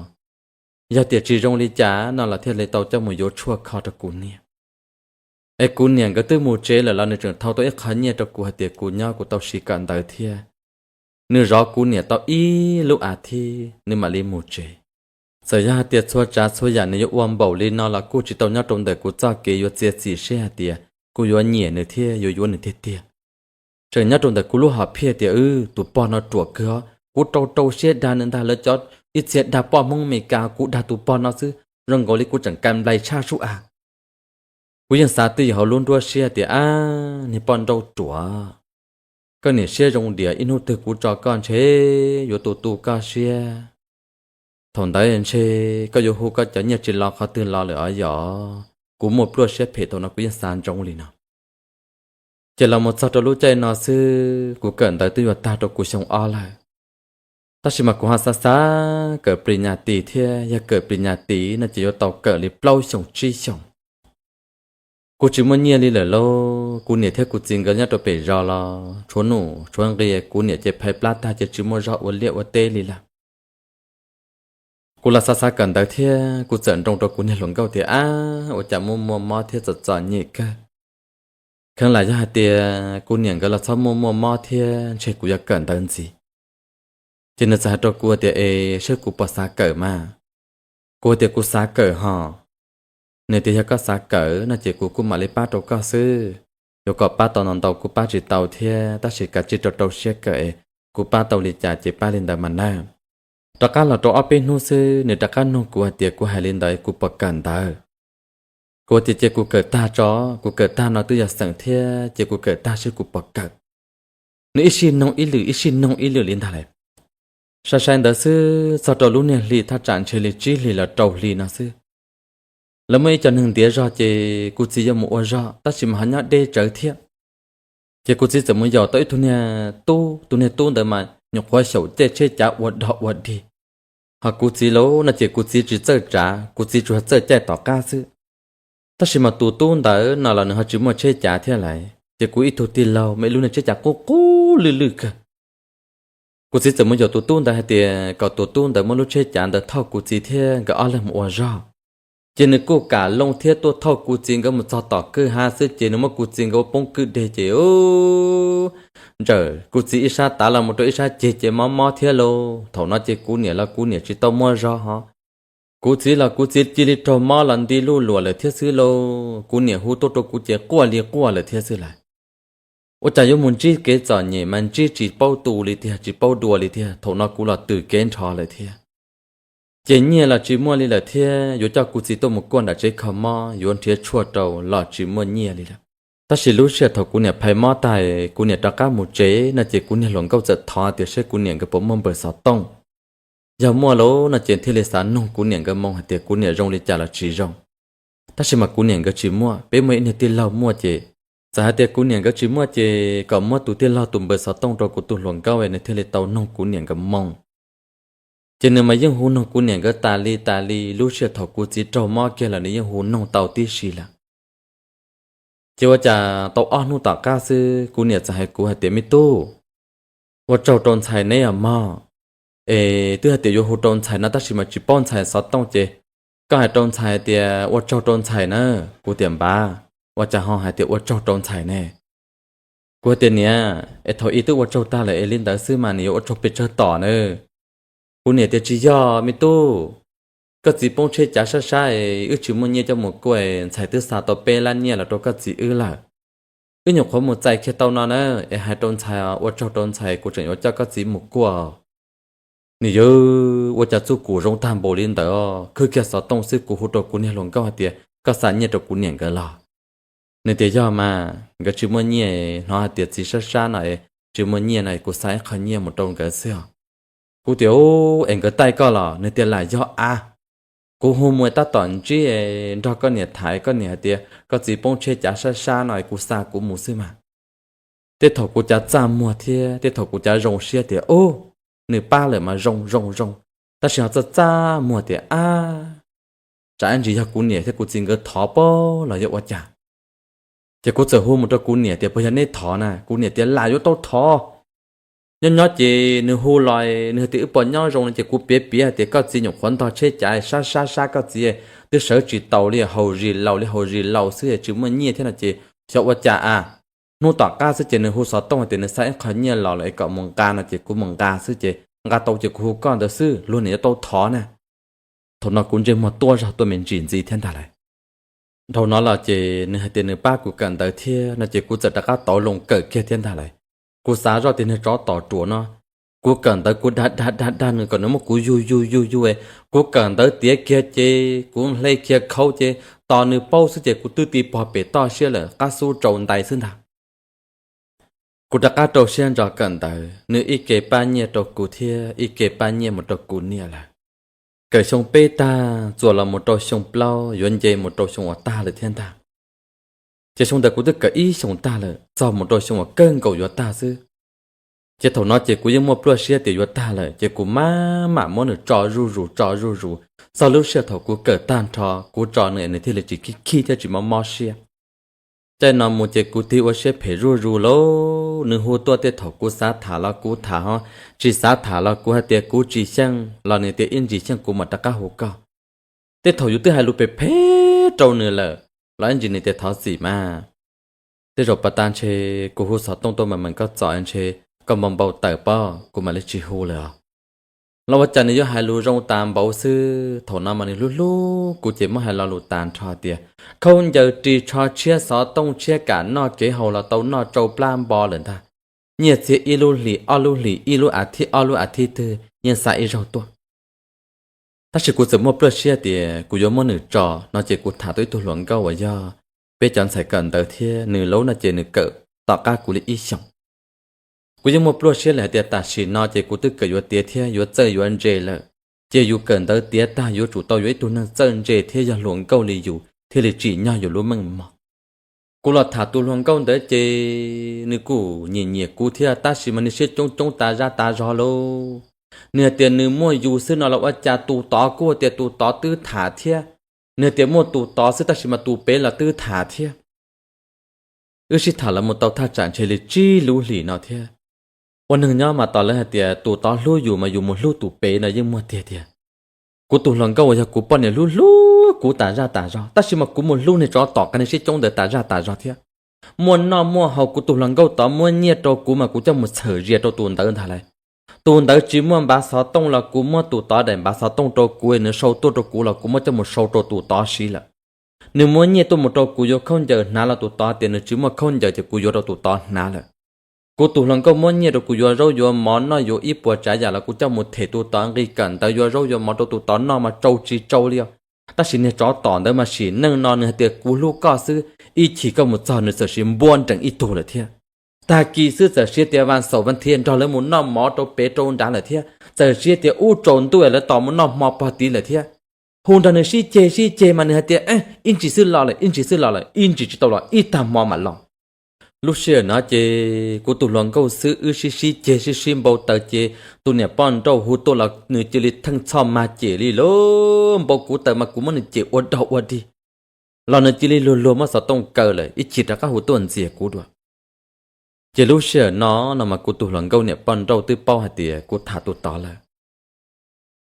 yog tias tsis zoo li cas no los thiaj li tau coj mus yuav tshuaj kho rau kuv niam. Es kuv niam nkawd twb mus tsev lawm los nws tseem thau tau ib qho nyiaj rau kuv hais tias kuv nyob kuv tau siv kawm ntawv thiab. Nws zov kuv niam tau ib lub as thiv nws mam li mus tsev. Txawm yog hais tias txhua tsav txhua yam nws yuav ua npaum li no los kuj tsis tau nyob rau ntawm kuv txoj kev yuav txiav txim siab hais tias kuv yuav nyiam nws thiab yuav yuav nws tiag tiag. Tseem nyob rau ntawm kuv lub hom phiaj tias, tus pog no ruam kawg os, kuv rau rau siab dag nws ntag, lawv cov ib txhia dag poj Hmoob Mes Kas, kuv dag tus pog no xwb, zoo nkaus li kuv tseem ka nplais tshaj sub av. Kuv yeej xav twj ywm hauv lub nruab siab tias, ab, niag poj nrauj ruam, koj niam siab zoo diam, ib hnub twg kuv tso koj ntshe yuav tu tu koj siab. Thaum ntawd ntshe koj yuav hu koj cov nyiaj tsis los qhov twg los lawm os yom. Kuv muaj pluaj siab phem thaum no kuv yeej xav ntsoov li no. Ces los mus txog rau lub caij no xwb kuv kawm ntawv twb yuav tag rau kuv xyoo ob lawm. Tab sis mas kuv ho xav xav kawm plis nyas tis thiab, yog kawm plis nyas tis no ces yuav tau kawm li plaub xyoos tsib xyoos. Kuv tsis muaj nyiaj li lawm lauj, kuv niam thiab kuv txiv nkawd nyob rau pem zos los tshuav nuj tshuav nqi, kuv niam ces phais plab tag ces tsis muaj zog ua liaj ua teb li lawm. Kuv los xav xav kawm ntawv thiab kuv txawm nroo rau kuv niag hluas nkauj tias, ab, ua cas muaj muaj mob thiab txom txom nyem kawg. Kheev lam yog hais tias kuv niam nkawd los txhob muaj muaj mob thiab ntshe kuv yuav kawm ntawv ntxiv. Ces nws txawm hais rau kuv tias, es saib kuv puas xav kawm mas. Kuv tias kuv xav kawm hos. Nws tias yog koj xav kawm no ces kuv kuj mam li pab rau koj xwb. Yuav kom pab tau ntau ntau kuv pab tsis tau thiab, tab sis kav tsij rau rau siab kawm es kuv pab tau li cas ces pab li ntawd mas nawb. Rov qab los rau ob peb hnub xwb nws rov qab nug kuv hais tias kuv hais li ntawd kuv puas kawm ntawv. Kuv tias ces kuv kawm tag tso, kuv kawm tag no twb yog xeem thiab ces kuv kawm tag seb kuv puas kawm. Nws ib sij noog ib lwm ib sij noog ib lwm li ntag lawm. Sai sai ntawd xwb txog rau lub niag hli thaj tsam ntshe li tsib hlis los rau hli no xwb, lawv muaj ib co neeg ntiav zog ces kuv txiv yuav mus ua zog tab sis mas ho nyob deb tsawv thiab. Ces kuv txiv txawm mus yaum tau ib tug niag tub, tus niag tub ntawd mas nyuam qhuav xyaum caij tsheb cav ua dog ua dig. Ho kuv txiv lauj no ces kuv txiv tsis txawj tsav, kuv txiv tsuas txawj caij tom qab xwb. Tab sis mas tus tub ntawd no los nws ho tsis muaj tsheb cav thiab lawm, ces kuv ib tug tij laug muaj ib lub niag tsheb cav qub qub lwj lwj kawg. Kuv txiv txawm mus yaum tus tub ntawd hais tias kom tus tub ntawd muab lub tsheb cav ntawd thauj kuv txiv thiab nkawd ob leeg mus ua zog. Ces nws kuj kam loo thiab tuaj thauj kuv txiv nkawd mus txog tom kwj ha xwb ces nws muab kuv txiv nkawd ua poob kwj deg ces ntsawm kuv txiv ib sab tav los mus rau ib sab ceg ces mob mob thiab lauj. Thaum no ces kuv niam los kuv niam tsis tau muaj zog hos. Kuv txiv los kuv txiv cia li raug mob los nti luj luam lawm thiab xwb lauj. Kuv niam hu tuaj rau kuv ces quaj li quaj lawm thiab xwb lawm. Ua cas yuav mus ntsib kev txom nyem mas ntsib tsis paub tu li tiag, tsis paub dua li tiag. Thaum no kuv los twm kev nrho lawm thiab. Ces nyiaj los tsis muaj li lawm thiab, yuav coj kuv txiv tuaj mus kuaj nram tsev kho mob yuav nrhiav tshuaj rau los tsis muaj nyiaj li lawm. Tab sis lub sij hawm thaum kuv niam phais mob tag, kuv niam rov qab mus tsev no ces kuv niag hluas nkauj txawm thov tias saib kuv niam nkawd puas muaj npawg xov tooj. Yog muaj lawm no ces thiaj li xav noog kuv niam nkawd moo hais tias kuv niam zoo li cas los tsis zoo. Tab sis mas kuv niam nkawd tsis muaj, peb muaj ib niag tij laug muaj ces, txawm hais tias kuv niam nkawd tsis muaj ces kom muab tus tij laug tus npawb xov tooj rau kuv tus hluas nkauj nws thiaj li tau noog kuv niam nkawd moo. Ces nws mas yeej hu noog kuv niam nkawd tas li tas li, lub sij hawm thaum kuv txiv raug mob kiag los nws yeej hu noog tau tib si lawm. Ces ua cas tau ob hnub tom qab xwb kuv niam txawm hais kuv hais tias, Me tub, ua tsaug rau ntxhais neb os mog. Es twb hais tias yuav hu rau ntxhais no tab sis mas tsis paub ntxhais xov tooj ces koj hais rau ntxhais tias ua tsaug rau ntxhais na. Kuv tias, Npab, ua cas ho hais tias ua tsaug rau ntxhais ne? Kuv hais tias, Niam, es thaum ub twb ua tsaug tag lawm es li ntawd xwb mas nws yuav ua tsaug pes tsawg tom na? Kuv niam tias, Tsis yog me tub, koj txiv poob tsheb cav sab sab es wb tsis muaj nyiaj coj mus kuaj, ntxhais twb xa tau peb lab nyiaj los rau koj txiv wb lawm. Wb nyuam qhuav mus txais kiag tau no na, es hais rau ntxhais, ua tsaug rau ntxhais, kuv tseem yuav coj koj txiv mus kuaj. Nws yawg, ua cas txuj kum zoo tag npaum li ntawd, khwb kiag xov tooj xwb kuv hu rau kuv niag hluas nkauj hais tias koj xa nyiaj rau kuv niam nkawd los? Nws tias, Yog mas, nkawd tsis muaj nyiaj, hnov hais tias txiv sab sab no es tsis muaj nyiaj no es kuv xa ib qho nyiaj mus rau nkawd xwb os. Kuv tias, Es nkawd taij koj los? Nws tias, Lam yog av. Kuv hu mus tab tom ntsib nrog koj niam tham, koj niam hais tias koj txiv poob tsheb cav sab sab no es kuv xa kuv mus xwb mas. Tej thaum kuv cav txaj muag thiab tej thaum kuv cav zoo siab tias, Ub, nws pab lawm mas zoo zoo zoo, tab sis ho txaj txaj muag tias, Ab, tsam ib ntsis yog kuv niam thiab kuv txiv nkawd thov pob los yog ua cas? Ces kuv txawm hu mus rau kuv niam tias, Puas yog neb thov na? Kuv niam tias, Lam yuav tau thov. Nyob nyob ces nws hu los, nws hais tias, Wb puas nyob zoo no? Ces kuv piav piav hais tias koj txiv nyuam qhuav ntog tsheb cav sab sab sab, koj txiv twb sawv tsis taus li, haus zis laus li haus zis laus xwb, tsis muaj nyiaj thiab no ces xyov ua cas a. Hnub tom qab xwb ces nws hu xov tooj hais tias nws xa ib qho nyiaj los lawm es kom mus nqa no ces kuv mus nqa xwb, ces nqa tau ces kuv hu koj ntawd xwb, luag niam yuav tau thov na. Thaum no kuv ntsej muag tuaj zog tuaj me ntsis ntxiv thiab ntag lawm. Dhau no los ces nws hais tias nws pab kuv kawm ntawv thiab no ces kuv txawm rov qab tau loo kawm kiag thiab ntag lawm. Kuv xav zoj tias niag tsov tom ruam no, kuv kawm ntawv kuv dag dag dag dag nws kom nws muab kuv yug yug yug yug, kuv kawm ntawv tiav kiag ces kuv hle kiag khau ces tos nws paub xwb ces kuv twb ti pog pem toj siab lawm, qab xub rau ntais xwb ntag. Kuv rov qab rau siab ntso kawm ntawv, nws ib ke pab nyiaj rau kuv thiab ib ke pab nyiaj mus rau kuv niam lawm. Kawm xyoo peb tag txuas los mus rau xyoo plaub yuav nce mus rau xyoo uas tag lawm thiab ntag. Ces xyoo ntawd kuv twb kawm ib xyoos tag lawm, txog mus rau xyoo uas kawg nkaus yuav tag xwb. Ces thaum no ces kuv yeej muaj pluaj siab tias yuav tag lawm, ces kuv mam mam muab nws tso zuj zus tso zuj zus, txog lub sij hawm thaum kuv kawm tag nrho kuv tso nws es nws thiaj li tsis khib khib thiab tsis mob mob siab. Caij no mus ces kuv tig ua siab phem zuj zus lauj, nws hu tuaj tej thaum kuv xav tham los kuv tham ho, tsis xav tham los kuv hais tias kuv tsis xyeej los nws tias ib ntsis xyeej kuv mam rov qab hu koj. Tej thaum yus twb hais lus phem phem rau nws lawm los ib ntsis nws tias thov txim mas. Tej zaum pas tas ntshe kuv hu xov tooj tuaj mas meem koj txom ntshe koj npau npau taws pob kuv mam li tsis hu lawm os. Los ua cas nws yuav hais lus zoo tas npaum xwb, thaum no mas nws hlub hlub kuv ces muab hais lo lus tas nrho tias khaub ncaws ris tsho tshiab xov tooj tshiab kam noj kev haus los tau noj tsau plab npo lawm ntag. Nyiaj txiag ib lub hlis ob lub hlis ib lub a thib ob lub a thib twg yeej xa ib zaug tuaj. Tab sis kuv txawm muaj pluaj siab tias kuv yuav muab nws tso no ces kuv tham tau ib tug hluas nkauj uas yog peb cov ntxhais kawm ntawv thiab nws lub no ces nws kawm tom qab kuv li ib xyoos. Kuv yeej muaj pluaj siab lawm hais tias tam sim no ces kuv twb kawm yuav tiav thiab yuav txawj yuav ntse lawm, ces yus kawm ntawv tiav tag yuav tsum tau yuav ib tug neeg txawj ntse thiab yog hluas nkauj li yus thiaj li tsim nyog yus lub meej mom. Kuv los tham tus hluas nkauj ntawd ces nws kuj nyiam nyiam kuv thiab tab sis mas nws siab coob coob tas zaj tas zog lauj. Nws hais tias nws muaj yus xwb no los ua cas tus tod kuj tias tus tod twb tham thiab. Nws hais tias muaj tus tod xwb tab sis mas tus ped los twb tham thiab. Wb sib tham los mus tau thaj tsam ntshe li tsib lub hlis no thiab. Ua neeg nyob mas tos lawv hais tias tus tod hlub yus mas yus mus hlub tus ped no yeej muaj tiag tiag. Kuv tus hluas nkauj uas yog kuv poj niam hlub hlub kuv tas zaj tas zog tab sis mas kuv mus hlub niag tsov tom qab niag siab coob ntawd tas zaj tas zog thiab. Muaj noj muaj haus kuv tus hluas nkauj tod muab nyiaj rau kuv mas kuv coj mus txhawm zias rau tus ntawd ntag lauj. Tus ntawd tsis muaj npav xov tooj los kuv muab tus tod daim npav xov tooj rau kuv, nws sau tuaj rau kuv los kuv muab coj mus sau rau tus tod siv lawm. Nws muab nyiaj tuaj mus rau kuv yuav khaub ncaws hnav los tus tod tias nws tsis muaj khaub ncaws ces kuv yuav rau tus tod hnav lawm. Kuv tus hluas nkauj muab nyiaj rau kuv yuav zaub yuav mov noj yuav ib puas tsav yam los kuv coj mus them tus tod nqi kawm ntawv yuav zaub yuav mov rau tus tod noj mas tsau tsis tsau li os. Tab sis niag tsov tom ntawd mas sim neej no nws hais tias kuv hlub koj xwb, ib chim koj mus txog nws txawm sim npuab nreem ib tug lawm thiab. Tag kis xwb txawm siv tias vas xaum vas thiv nrog lawv mus noj mov rau pem rau nrad lawm thiab, txawm siv tias ub tsaus ntuj lawv tos mus noj hmo pog tid lawm thiab. Hu nrog nws sib ceg sib ceg mas nws hais tias ib ntsis xwb los lawm, ib ntsis xwb los lawm, ib ntsis tsis tau los ib tag hmo mam los. Lub sij hawm no ces kuv tus hluas nkauj xwb wb sib sib ceg sib sib npau taws ces tus niam poj nrauj hu tuaj los nws cia li theej txhoj mag cem li lawm, npau kuv taws mas kuv muab nws cem ua dog ua dig los nws cia li luag luag muab xov tooj kaw lawm ib chim rov qab hu tuaj ntxias kuv dua. Ces lub sij hawm no no mas kuv tus hluas nkauj niam poj nrauj twb paub hais tias kuv tham tus tod lawm,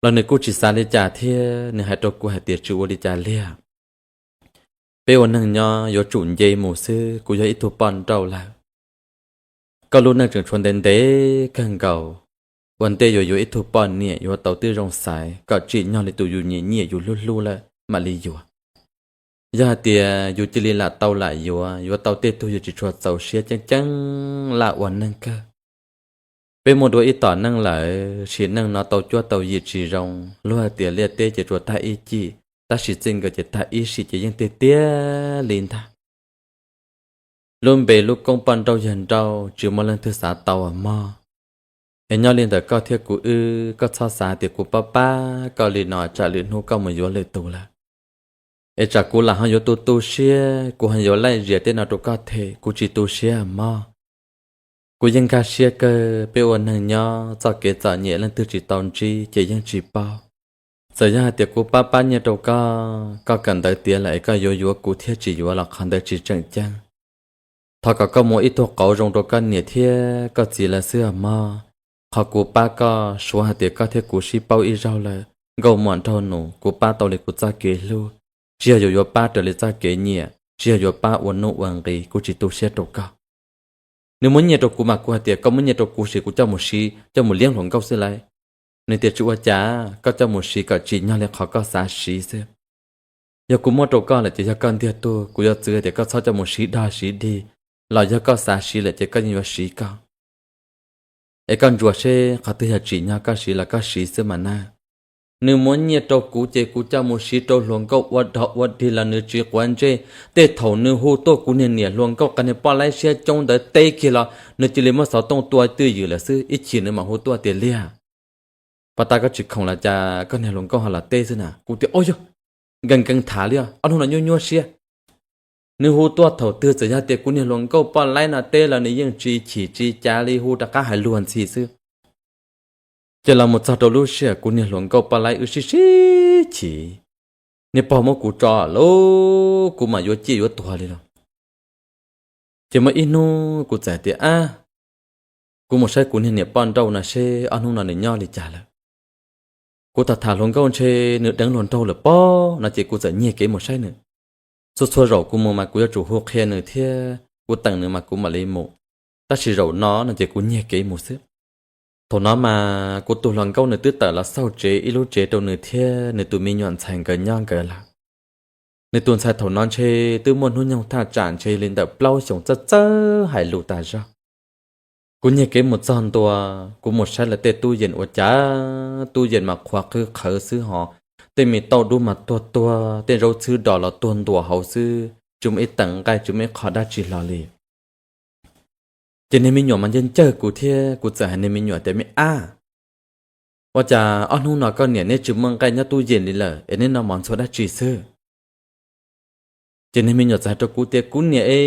los nws kuj tsis xav li cas thiab nws hais rau kuv hais tias tsis ua li cas liag, peb ua neeg nyob yuav tsum nce mus xwb, kuv yog ib tug poj nrauj lawm. Koj lub neej tseem tshuav ntev ntev kawg nkaus, ua ntej yuav yuav ib tug poj niam yuav tau twb zoo xaiv kom tsim nyog li tus yus nyiam nyiam yus hlub hlub lawm mam li yuav. Yog hais tias yus cia li lam tau lam yuav, yuav tau tej tug yus tsis tshua txaus siab ceeb ceeb laj ua neeg kawg. Peb muaj dua ib tom neej lawm, sim neej no tau cuab tau yim tsis zoo, luag hais tias liaj teb ces tsuas tag ib cim, tab sis txij nkawm ces tag ib sim ces yeej tiag tiag li ntag. Lub npe lub koob poj nrauj yawg nrauj tsis muaj leej twg xav tau mog. Es nyob li ntawm koj thiab kuv wb, koj txhob xav tias kuv pab pab koj li no tsam lwm hnub koj mus yuav lwm tus lawm. Es tsam kuv lam ho yuav tu tu siab, kuv ho yuav laij zias tej no rau koj them, kuv tsis tu siab mog. Kuv yeej nkag siab kawg, peb ua neeg nyob txoj kev txom nyem leej twg tsis tau ntsib ces yeej tsis paub. Txawm yog hais tias kuv pab pab nyiaj rau koj, koj kawm ntawv tiav lawm es koj yuav yuav kuv thiab tsis yuav los qhov ntawd tsis tseem ceeb. Thov kom koj muaj ib tug qauv zoo rau koj niam thiab koj txiv lawv xwb mog. Qhov kuv pab koj suav hais tias koj thiab kuv sib paub ib zaug lawm, nkauj muam nraug nus kuv pab tau li kuv txoj kev hlub, tsis yog yuav yuav pab raws li txoj kev nyiam, tsis yog yuav pab ua nuj ua nqi, kuv tsis tu siab rau koj. Nws muab nyiaj rau kuv mas kuv hais tias koj muab nyiaj rau kuv siv kuv coj mus siv coj mus liab hluas nkauj xwb lauj. Nws tias tsis ua cas, koj coj mus siv kom tsim nyog li qhov koj xav siv xwb. Yog kuv muab rau koj lawm ces yog koj ntiag tug, kuv yuav txwv tias koj txhob coj mus siv dog siv dig, los yog koj xav siv lawm ces koj yeej yuav siv koj. Es koj ntsuas seb qhov twg yog tsim nyog koj siv los koj siv xwb mas na. Nws muab nyiaj rau kuv ces kuv coj mus siv rau hluas nkauj ua dog ua dig los nws tsis quav ntsej. Tej thaum nws hu tuaj kuv niag niam hluas nkauj qee niag poj laib siab coob ntawd teb kiag los nws cia li muab xov tooj tua twj ywm lawm xwb, ib chim nws mam hu tuaj tias liag, pab tas koj tsis khoom los cas koj niag hluas nkauj ho los teb xwb na. Kuv tias o yog, nkees nkees tham li os, ob hnub no nyuaj nyuaj siab. Nws hu tuaj thaum twg txawm yog tias kuv niag hluas nkauj poj laib no teb los nws yeej tsis chim tsis cav li, hu rov qab hais luag ntxhi xwb. Ces los mus txog rau lub sij hawm kuv niag hluas nkauj poj laib wb sib sib chim, niag pog muab kuv tso lawm kuv mam yuav ciaj yuav tuag li los. Ces muaj ib hnub kuv txawm tias ab, kuv mus saib kuv niag niam poj nrauj no seb ob hnub no nws nyob li cas lawm. Kuv tham tham hluas nkauj ntshe nws deev hluas nraug lawm pob no ces kuv txawm nyiag kev mus saib nws. Txhua txhua zaum kuv mus mas kuv yuav tsum hu qhia nws thiab kuv teem nws mas kuv mam li mus, tab sis zaum no no ces kuv nyiag kev mus xwb. Thaum no mas kuv tus hluas nkauj nws twb tawm los xauj tsev ib lub tsev rau nws thiab nws tus me nyuam ntxhais nkawd nyob nkawd lawm. Nws tus ntxhais thaum no ntshe twb muaj hnub nyoog thaj tsam ntshe li ntawm plaub xyoos txawj txawj hais lus tas zog. Kuv nyiag kev mus txog ntua, kuv mus saib lawv tej tub yees ua cas tub yees mas qhuav qhwv qhawv xwb hos, tej me tauj dub mas tuag tuag, tej zaub txhwb dos los tuag ntua hauv xwb, tsis muaj ib teem nqaij tsis muaj ib qho dab tsi hlo li. Ces niag me nyuam mas ncawg ncawg kuv thiab kuv txawm hais niag me nyuam tias me ab, ua cas ob hnub no koj niam neb tsis muaj nqaij nyob tub yees li lawm es neb noj mov ntxhua dab tsi xwb? Ces niag me nyuam txawm hais rau kuv tias kuv niam e,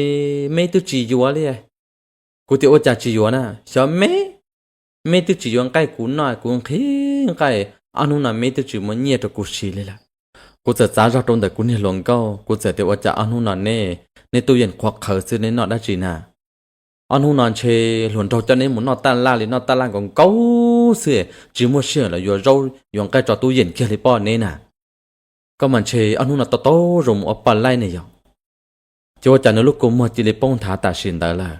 meb twb tsis yuav li. Kuv tias ua cas tsis yuav na, xyov meb, meb twb tsis yuav nqaij kuv noj, kuv nqhis nqaij, ob hnub no meb twb tsis muaj nyiaj rau kuv siv li lawm. Kuv txawm txav zog rau ntawm kuv niag hluas nkauj, kuv txawm tias ua cas ob hnub no neb, neb tub yees qhuav qhawv xwb neb noj dab tsi na? Ob hnub no ntshe hluas nraug coj neb mus noj taj laj li noj taj laj nkaus nkaus xwb, tsis muaj sij hawm los yuav zaub yuav nqaij tso tub yees kiag li pob neb na. Koj mas ntshe ob hnub no tau tau zoo mus ua poj laib ne yog. Ces ua cas nws lub kua muag cia li poob nthav tam sim ntawd lawm,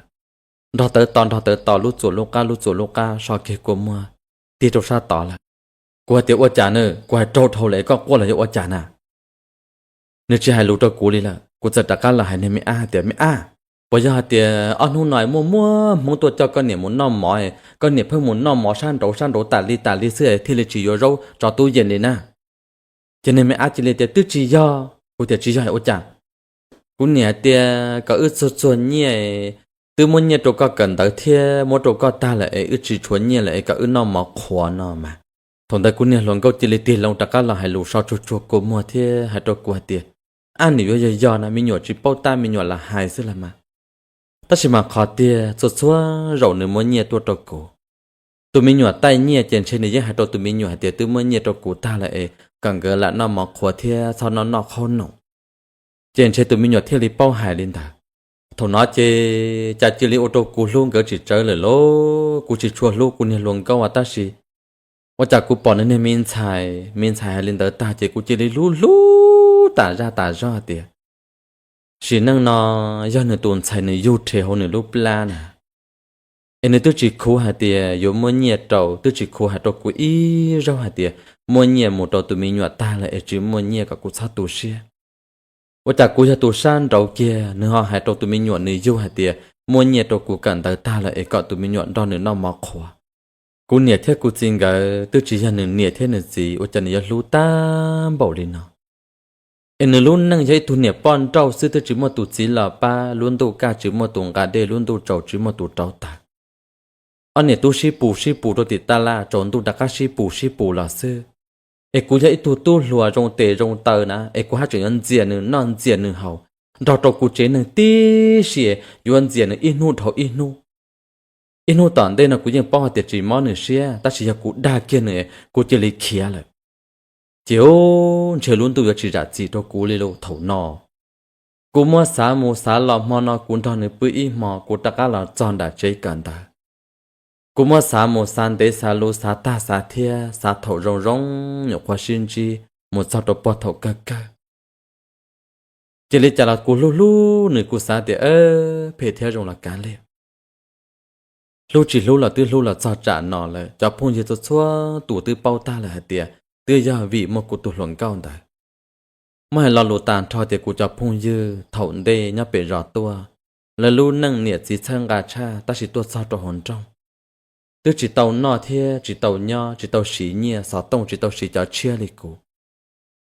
nrog tawv to nrog tawv to, lub txuas lub qab lub txuas lub qab, so kiag kua muag tig rau sab tod lawm. Kuv hais tias ua cas na, kuv hais raug dhau lawm es koj quaj los yog ua cas na? Nws tsis hais lus rau kuv li lawm, kuv txawm rov qab los hais niag me ab hais tias me ab, puas yog hais tias ob hnub no muaj muaj hmoob tuaj coj koj niam mus noj mov, koj niam pheej mus noj mov sab nraud sab nraud tas li tas li xwb thiaj li tsis yuav zaub tso tub yees li na? Ces niag me ab cia li tias twb tsis yog. Kuv tias tsis yog ua cas? Kuv niam tias kom wb txuag txuag nyiaj twb muab nyiaj rau koj kawm ntawv thiab muab rau koj tag lawm es wb tsis tshuav nyiaj lawm es kom wb noj mov qhuav no mas. Thaum ntawd kuv niag hluas nkauj cia li tig loo rov qab los hais lus so tsuag tsuag kua muag thiab hais rau kuv hais tias, ab, nws yuav yog yog na, me nyuam tsis paub tab me nyuam lam hais xwb los mas. Tab sis mas qhov tiag txhua txhua zaus nws muab nyiaj tuaj rau kuv. Tus me nyuam taij nyiaj ces ntshe nws yeej hais rau tus me nyuam hais tias twb muab nyiaj rau kuv tag lawm es kom nkawd lam noj mov qhuav thiab txhob noj noj qhaub noom. Ces ntshe tus me nyuam thiaj li paub hais li ntawd. Thaum no ces cas cia li ua rau kuv hlub nkawd tsis tsawv lawm lauj, kuv tsis tshua hlub kuv niag hluas nkauj as tab sis ua cas kuv pom nws niag me ntxhais, me ntxhais hais li ntawd tag ces kuv cia li hlub hlub tas zaj tas zog tias, sim neej no yog nws tus ntxhais nws yug rhe hauv nws lub plab na, es nws twb tsis khuv hais tias yuav muab nyiaj rau, twb tsis khuv hais rau kuv ib zaug hais tias muab nyiaj mus rau tus me nyuam tag lawm es tsis muaj nyiaj kom kuv txhob tu siab. Ua cas kuv yog tus sab nraud kiag nws ho hais rau tus me nyuam nws yug hais tias muab nyiaj rau kuv kawm ntawv tag lawm es kom tus me nyuam nrog nws noj mov qhuav. Kuv niam thiab kuv txiv nkawd twb tsis yog nws niam thiab nws txiv, ua cas nws yuav hlub tag npaum li no? Es nws lub neej yog ib tug niam poj nrauj xwb, twb tsis muaj tus txiv los pab, lub ntuj kaj tsis muaj tus nqa dej, lub ntuj tsaus tsis muaj tus rauv taws. Ob niam tub sib pus sib pus rau tim taj laj, tsaus ntuj rov qab sib pus sib pus los xwb. Es kuv yog ib tug tub hluas zoo tes zoo taw na, es kuv haj tseem yuav ntxias nws noj ntxias nws haus nrog rau kuv tsev neeg tib si, yuav ntxias nws ib hnub dhau ib hnub. Ib hnub tom ntej no kuv yeej paub hais tias tsis mob nws siab, tab sis yog kuv dag kiag nws, kuv cia li khiav lawm. Ces ntshe lub ntuj yuav tsis zam txim rau kuv li lauj. Thaum no kuv muab xav mus xav los, hmo no kuv nrog nws pw ib hmo, kuv rov qab los txog nram tsev kawm ntawv. Kuv muab xav mus xav ntev xav luv, xav tag xav thiab, xav thaum zoo zoo, nyuam qhuav sib ntsib mus txog rau puag thaum kawg kawg. Cia li cas los kuv hlub hlub nws, kuv xav tias phem thiab zoo los kav liam. Hlub tsis hlub los twb hlub los txog tsam no lawm, cov phooj ywg txhua txhua tus twb paub tag lawm hais tias twb yog vim muaj kuv tus hluas nkauj ntawd. Muab hais lo lus tag nrho tias kuv cov phooj ywg thaum ntej nyob pem zos tuaj, lawv lub neej niam txiv txhawb nqa tshaj, tab sis tuaj txog rau hauv nroog twb tsis tau noj thiab tsis tau nyob, tsis tau siv nyiaj xov tooj, tsis tau siv cov tshiab li kuv.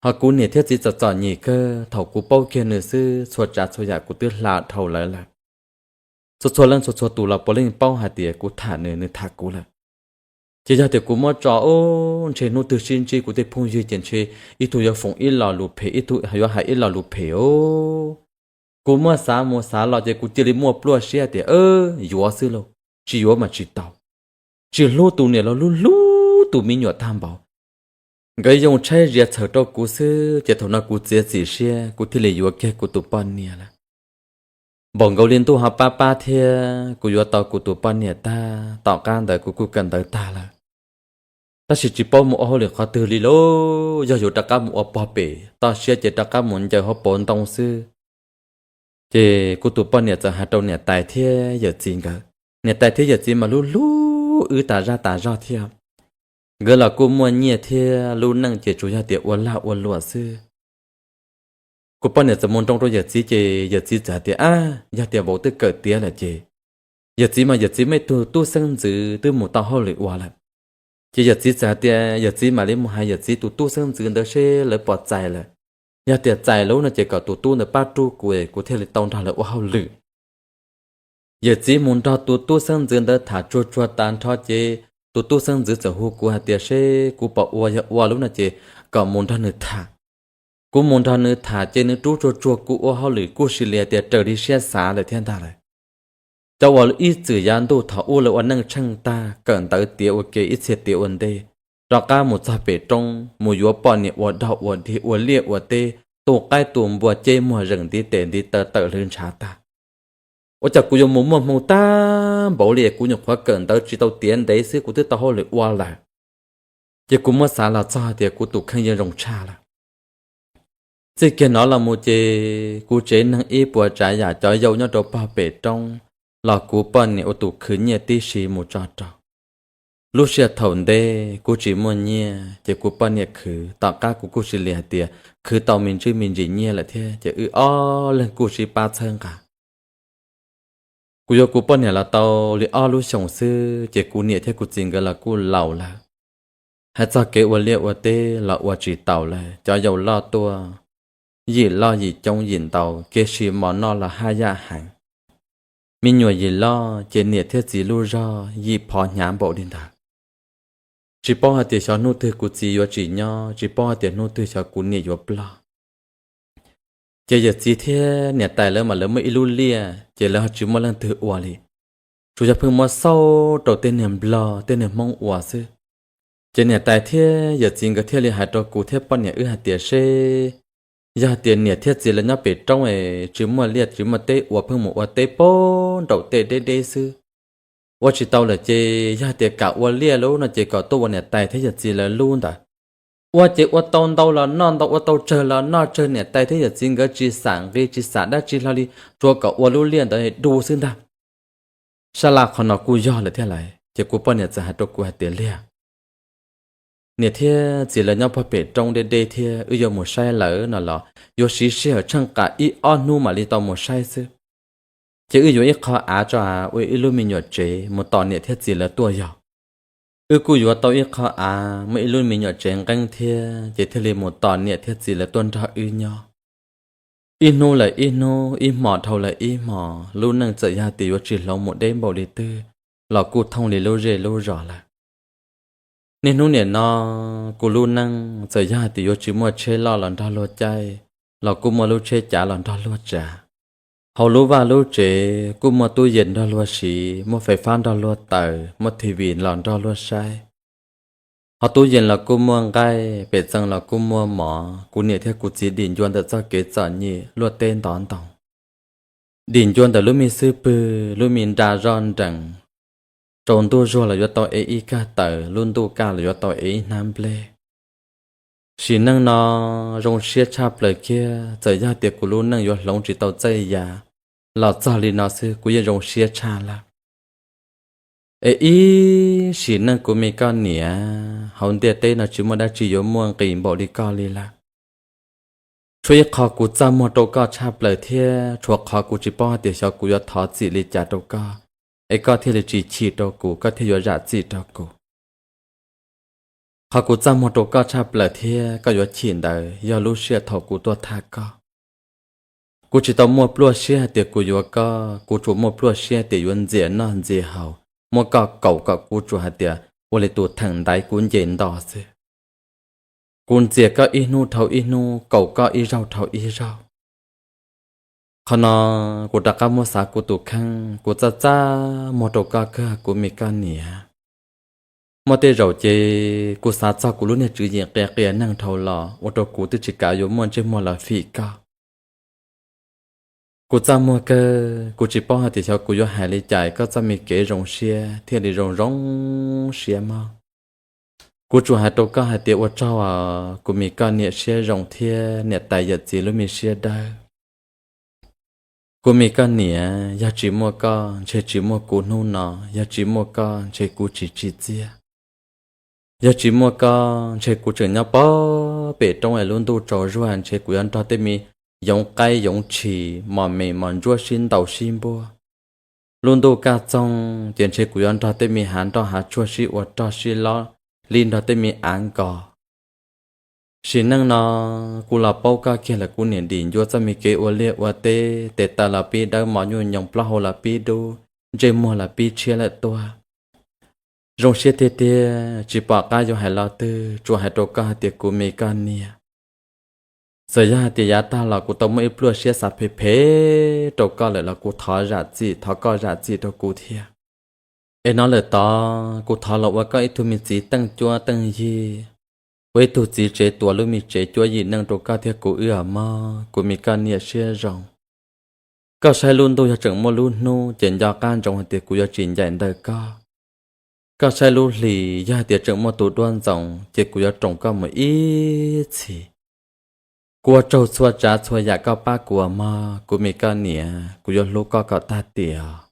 Ho kuv niam thiab txiv txom txom nyem kawg, thaum kuv paub kiag nws xwb, txhua tsav txhua yam kuv twb hla dhau lawv lawm. Txhua txhua leej txhua txhua tus los puav leej paub hais tias kuv tham nws, nws tham kuv lawm. Ces yog tias kuv muab tso, ntshe hnub twg sib ntsib kuv tej phooj ywg ces ntshe ib tug yuav foom ib lo lus phem, ib tug yuav hais ib lo lus phem os. Kuv muab xav mus xav los ces kuv cia li muaj pluaj siab tias yuav xwb lauj, tsis yuav mas tsis tau. Tsis hlub tus niam los hlub hlub tus me nyuam tag npaum. Nkawd yoo tshaib ziav txhawm rau kuv xwb, ces thaum no kuv txiav txim siab, kuv thiaj li yuav kiag kuv tus poj niam lawm. Npaum nkaus li ntuj ho pab pab thiab, kuv yuav tau kuv tus poj niam tag, tom qab ntawd kuv kuj kawm ntawv tag lawm. Tab sis tsis paub mus ua hauj lwm qhov twg li lauj, yog yuav rov qab mus ua pog pem toj siab ces rov qab mus ncaws hauv paus ntoo xwb. Ces kuv tus poj niam txawm hais rau niam tais thiab yawm txiv nkawd. Niam tais thiab yawm txiv mas hlub hlub wb tas zaj tas zog thiab. Nkawd los kuj muaj nyiaj thiab, lub neej ces tsuas yog tias ua lag ua luam xwb. Kuv poj niam txawm mus nroo rau yawm txiv ces yawm txiv txawm hais tias, ab, yog tias vauv twb kawm tiav lawm ces, yawm txiv mas yawm txiv muaj ib tug tub xeeb ntxwv twb mus tau hauj lwm ua lawm. Ces yawm txiv txawm hais tias yawm txiv mam li mus hais yawm txiv tus tub xeeb ntxwv ntawd seb lawv puas txais lawm. Yog tias txais lawm no ces kom tus tub ntawd pab rub kuv, kuv thiaj li tau nrog lawv ua hauj lwm. Yawm txiv mus nrog tus tub xeeb ntxwv ntawd tham tsuag tsuag tas nrho ces tus tub xeeb ntxwv txawm hu kuv hais tias seb kuv puas ua, yog ua lawm no ces kom mus nrog nws tham. Kuv mus nrog nws tham ces nws rub tsuag tsuag kuv ua hauj lwm kuj sis li hais tias raws li siab xav lawm thiab ntag lawm. Cov uas ib txwm yav ntuj thaum ub lawv ua neej tsheej tag, kawm ntawv tiav ua ke ib txhia tiav ua ntej, rov qab mus txog pem roob mus yuav poj niam ua dog ua dig, ua liaj ua teb, tu qaib tu npua, ceb muag zeem ntiv tes ntiv taw, tawm hlwv ntshav tag. Ua cas kuv yuav mus muaj hmoo tag npaum li, kuv nyuam qhuav kawm ntawv tsis tau tiav ntev xwb kuv twb tau hauj lwm ua lawm. Ces kuv muab xav los txog tias kuv tus kheej yeej zoo tshaj lawm. Txij kiag no los mus ces kuv tsev neeg ib puas tsav yam cov yau nyob rau pog pem roob los kuv poj niam ua tus khwv nyiaj tib si mus tso rau. Lub sij hawm thaum ntej kuv tsis muaj nyiaj ces kuv poj niam khwv, tom qab kuv kuj sis li hais tias khwv tau me ntsis me ntsis nyiaj lawm thiab ces wb ob leeg kuj sib pab txhawb nqa. Kuv yuav kuv poj niam los tau li ob lub xyoos xwb ces kuv niam thiab kuv txiv nkawd los kuj laus lawm. Hais txog kev ua liaj ua teb los ua tsis taus lawm, cov yau loj tuaj, yim loj yim coob yim ntau, kev siv mov noj los haj yam heev. Me nyuam yim loj ces niam thiab txiv lub zog yim phov hnyav npaum li ntawd. Tsis paub hais tias xyov hnub twg kuv txiv yuav tsis nyob, tsis paub hais tias hnub twg xyov kuv niam yuav ploj. Ces yawm txiv thiab niam tais lawv mas lawv muaj ib lub liaj, ces lawv ho tsis muaj leej twg ua li, tsuas yog pheej muab xauj rau tej niag nplog tej niag hmoob ua xwb. Ces niam tais thiab yawm txiv nkawd thiaj li hais rau kuv thiab poj niam wb hais tias seb yog hais tias niam thiab txiv lawv nyob pem roob es tsis muaj liaj tsis muaj teb ua, pheej mus ua teb pem nraum tej deb deb xwb, ua tsis tau lawm ces yog hais tias kam ua liaj lub no ces kom tuaj ua niam tais thiab yawm txiv lawv lub ntawd. Ua ces ua tau ntau los noj ntau, ua tau tsawg los noj tsawg, niam tais thiab yawm txiv nkawd tsis xam nqi tsis xam dab tsi hlo li, tsuas kom ua lub liaj ntawd du xwb ntag. Sab laj qhov no kuj yog lawm thiab lais, ces kuv poj niam txawm hais rau kuv hais tias liaj, niam thiab txiv lawv nyob puag pem roob deb deb thiab, wb yuav mus saib lawv no los yuav siv sij hawm tsheej qas ib ob hnub mam li tau mus saib xwb. Ces wb yuav ib qho av tso ua ib lub me nyuam tsev mus tos niam thiab txiv lawv tuaj yog. Wb kuj yuav tau ib qho av muaj ib lub me nyuam tsev nqeeb thiab, ces thiaj li mus tos niam thiab txiv lawv tuaj nrog wb nyob. Ib hnub lawm ib hnub, ib hmos dhau lawm ib hmos, lub neej txawm yog hais tias yuav tsis hloov mus deb npaum li twg los kuj thooj li lub zej lub zos lawm. Niaj hnub nim no kuv lub neej txawm yog hais tias yuav tsis muaj tsheb loj los nrog luag caij los kuj muaj lub tsheb cav los nrog luag tsav. Hauv lub vaj lub tsev kuj muaj tub yees nrog luag siv, muaj fais fab nrog luag taws, muaj T V los nrog luag saib. Hauv tub yees los kuj muaj nqaij, pem txee los kuj muaj mov, kuv niam thiab kuv txiv dim ncua ntawm txoj kev txom nyem luaj teb ntov ntoo, dim ncua ntawm lub me xub pwg, lub me nra zoj nrees. Tsaus ntuj zuag los yuav tau ev ib kag taws, lub ntuj kaj los yuav tau ev ib hnab nplej. Sim neej no zoo siab tshaj plaws kiag, txawm yog tias kuv lub neej yuav hloov tsis tau txawj yam los txog li no xwb kuv yeej zoo siab tshaj lawm. Es ib sim neej kuv me koj niam, hauv ntiaj teb no tsis muaj dab tsi yuav muaj nqis npaum li koj li lawm. Tshuav ib qho kuv txaj muag rau koj tshaj plaws thiab tshuav qhov kuv tsis paub hais tias xyov kuv yuav thov txim li cas rau koj, es koj thiaj li tsis chim rau kuv, koj thiaj yuav zam txim rau kuv. Qhov kuv txaj muag rau koj tshaj plaws thiab koj yuav chim ntawd yog lub sij hawm thaum kuv tuaj tham koj. Kuv tsis tau muaj pluaj siab hais tias kuv yuav koj, kuv tsuas muaj pluaj siab hais tias yuav ntxias noj ntxias haus, muab koj kaum kom kuv tsuas hais tias ua li tus theem ntaiv kuv nce nto xwb. Kuv ntxias koj ib hnub dhau ib hnub, kaum koj ib zaug dhau ib zaug. Qhov no kuv rov qab muab xav kuv tus kheej, kuv txaj txaj muag rau koj kawg kuv me koj niam. Muaj tej zaum ces kuv xav txog kuv lub niag tswv yim qias qias neeg dhau los ua rau kuv twb tsis kav yuav muaj ntsej muag los fim koj. Kuv txaj muag kawg, kuv tsis paub hais tias xyov kuv yuav hais li cas koj txoj me kev zoo siab thiaj li zoo zoo siab mog. Kuv tsuas hais rau koj hais tias ua tsaug, kuv me koj niam siab zoo thiab niam tais yawm txiv lub me siab dawb. Kuv me koj niam, yog tsis muaj koj ntshe tsis muaj kuv hnub no, yog tsis muaj koj ntshe kuv tsis tsim txiaj. Yog tsis muaj koj ntshe kuv tseem nyob pem roob es lub ntuj tsaus zuag ntshe kuv yuav nrog tej me yoov qaib yoov tshis mos me mos ntsuab sib ntaus sib npuab. Lub ntuj kaj txoog ces ntshe kuv yuav nrog tej me hav nroj hav tshuaj sib ua rog sib lob li nrog tej me av nkos. Sim neej no kuv los paub koj kiag lawm, kuv niam dim ncua txoj me kev ua liaj ua teb, tes taw los pib dawb, mos nyuj nyoos plaub hau los pib dub, ntsej muag los pib tshiab lawm tuaj. Zoo siab tiag tiag, tsis pom qab yuav hais lo twg, tsuas hais rau koj hais tias kuv me koj niam, txawm yog hais tias yav tag los kuv tau muaj ib pluaj siab xav phem phem rau koj lawm los kuv thov zam txim, thov koj zam txim rau kuv thiab. Es no lawm tod kuv thov los ua koj ib tug me txiv teej cuab teej yig, ua ib tug txiv tsev tuav lub me tsev cuab yim neej rau koj thiab kuv wb os mog, kuv me koj niam siab zoo. Koj saib lub ntuj yog tseem muaj lub hnub ces nco qab ntsoov hais tias kuv yuav tsis ncaim ntawm koj. Koj saib lub hlis yog hais tias tseem muaj tus duab ntxoov ces kuv yuav roos koj mus ib txhis. Kuv ua tsaug txhua tsav txhua yam koj pab kuv os mog, kuv me koj niam, kuv yuav hlub koj kom tag tiam.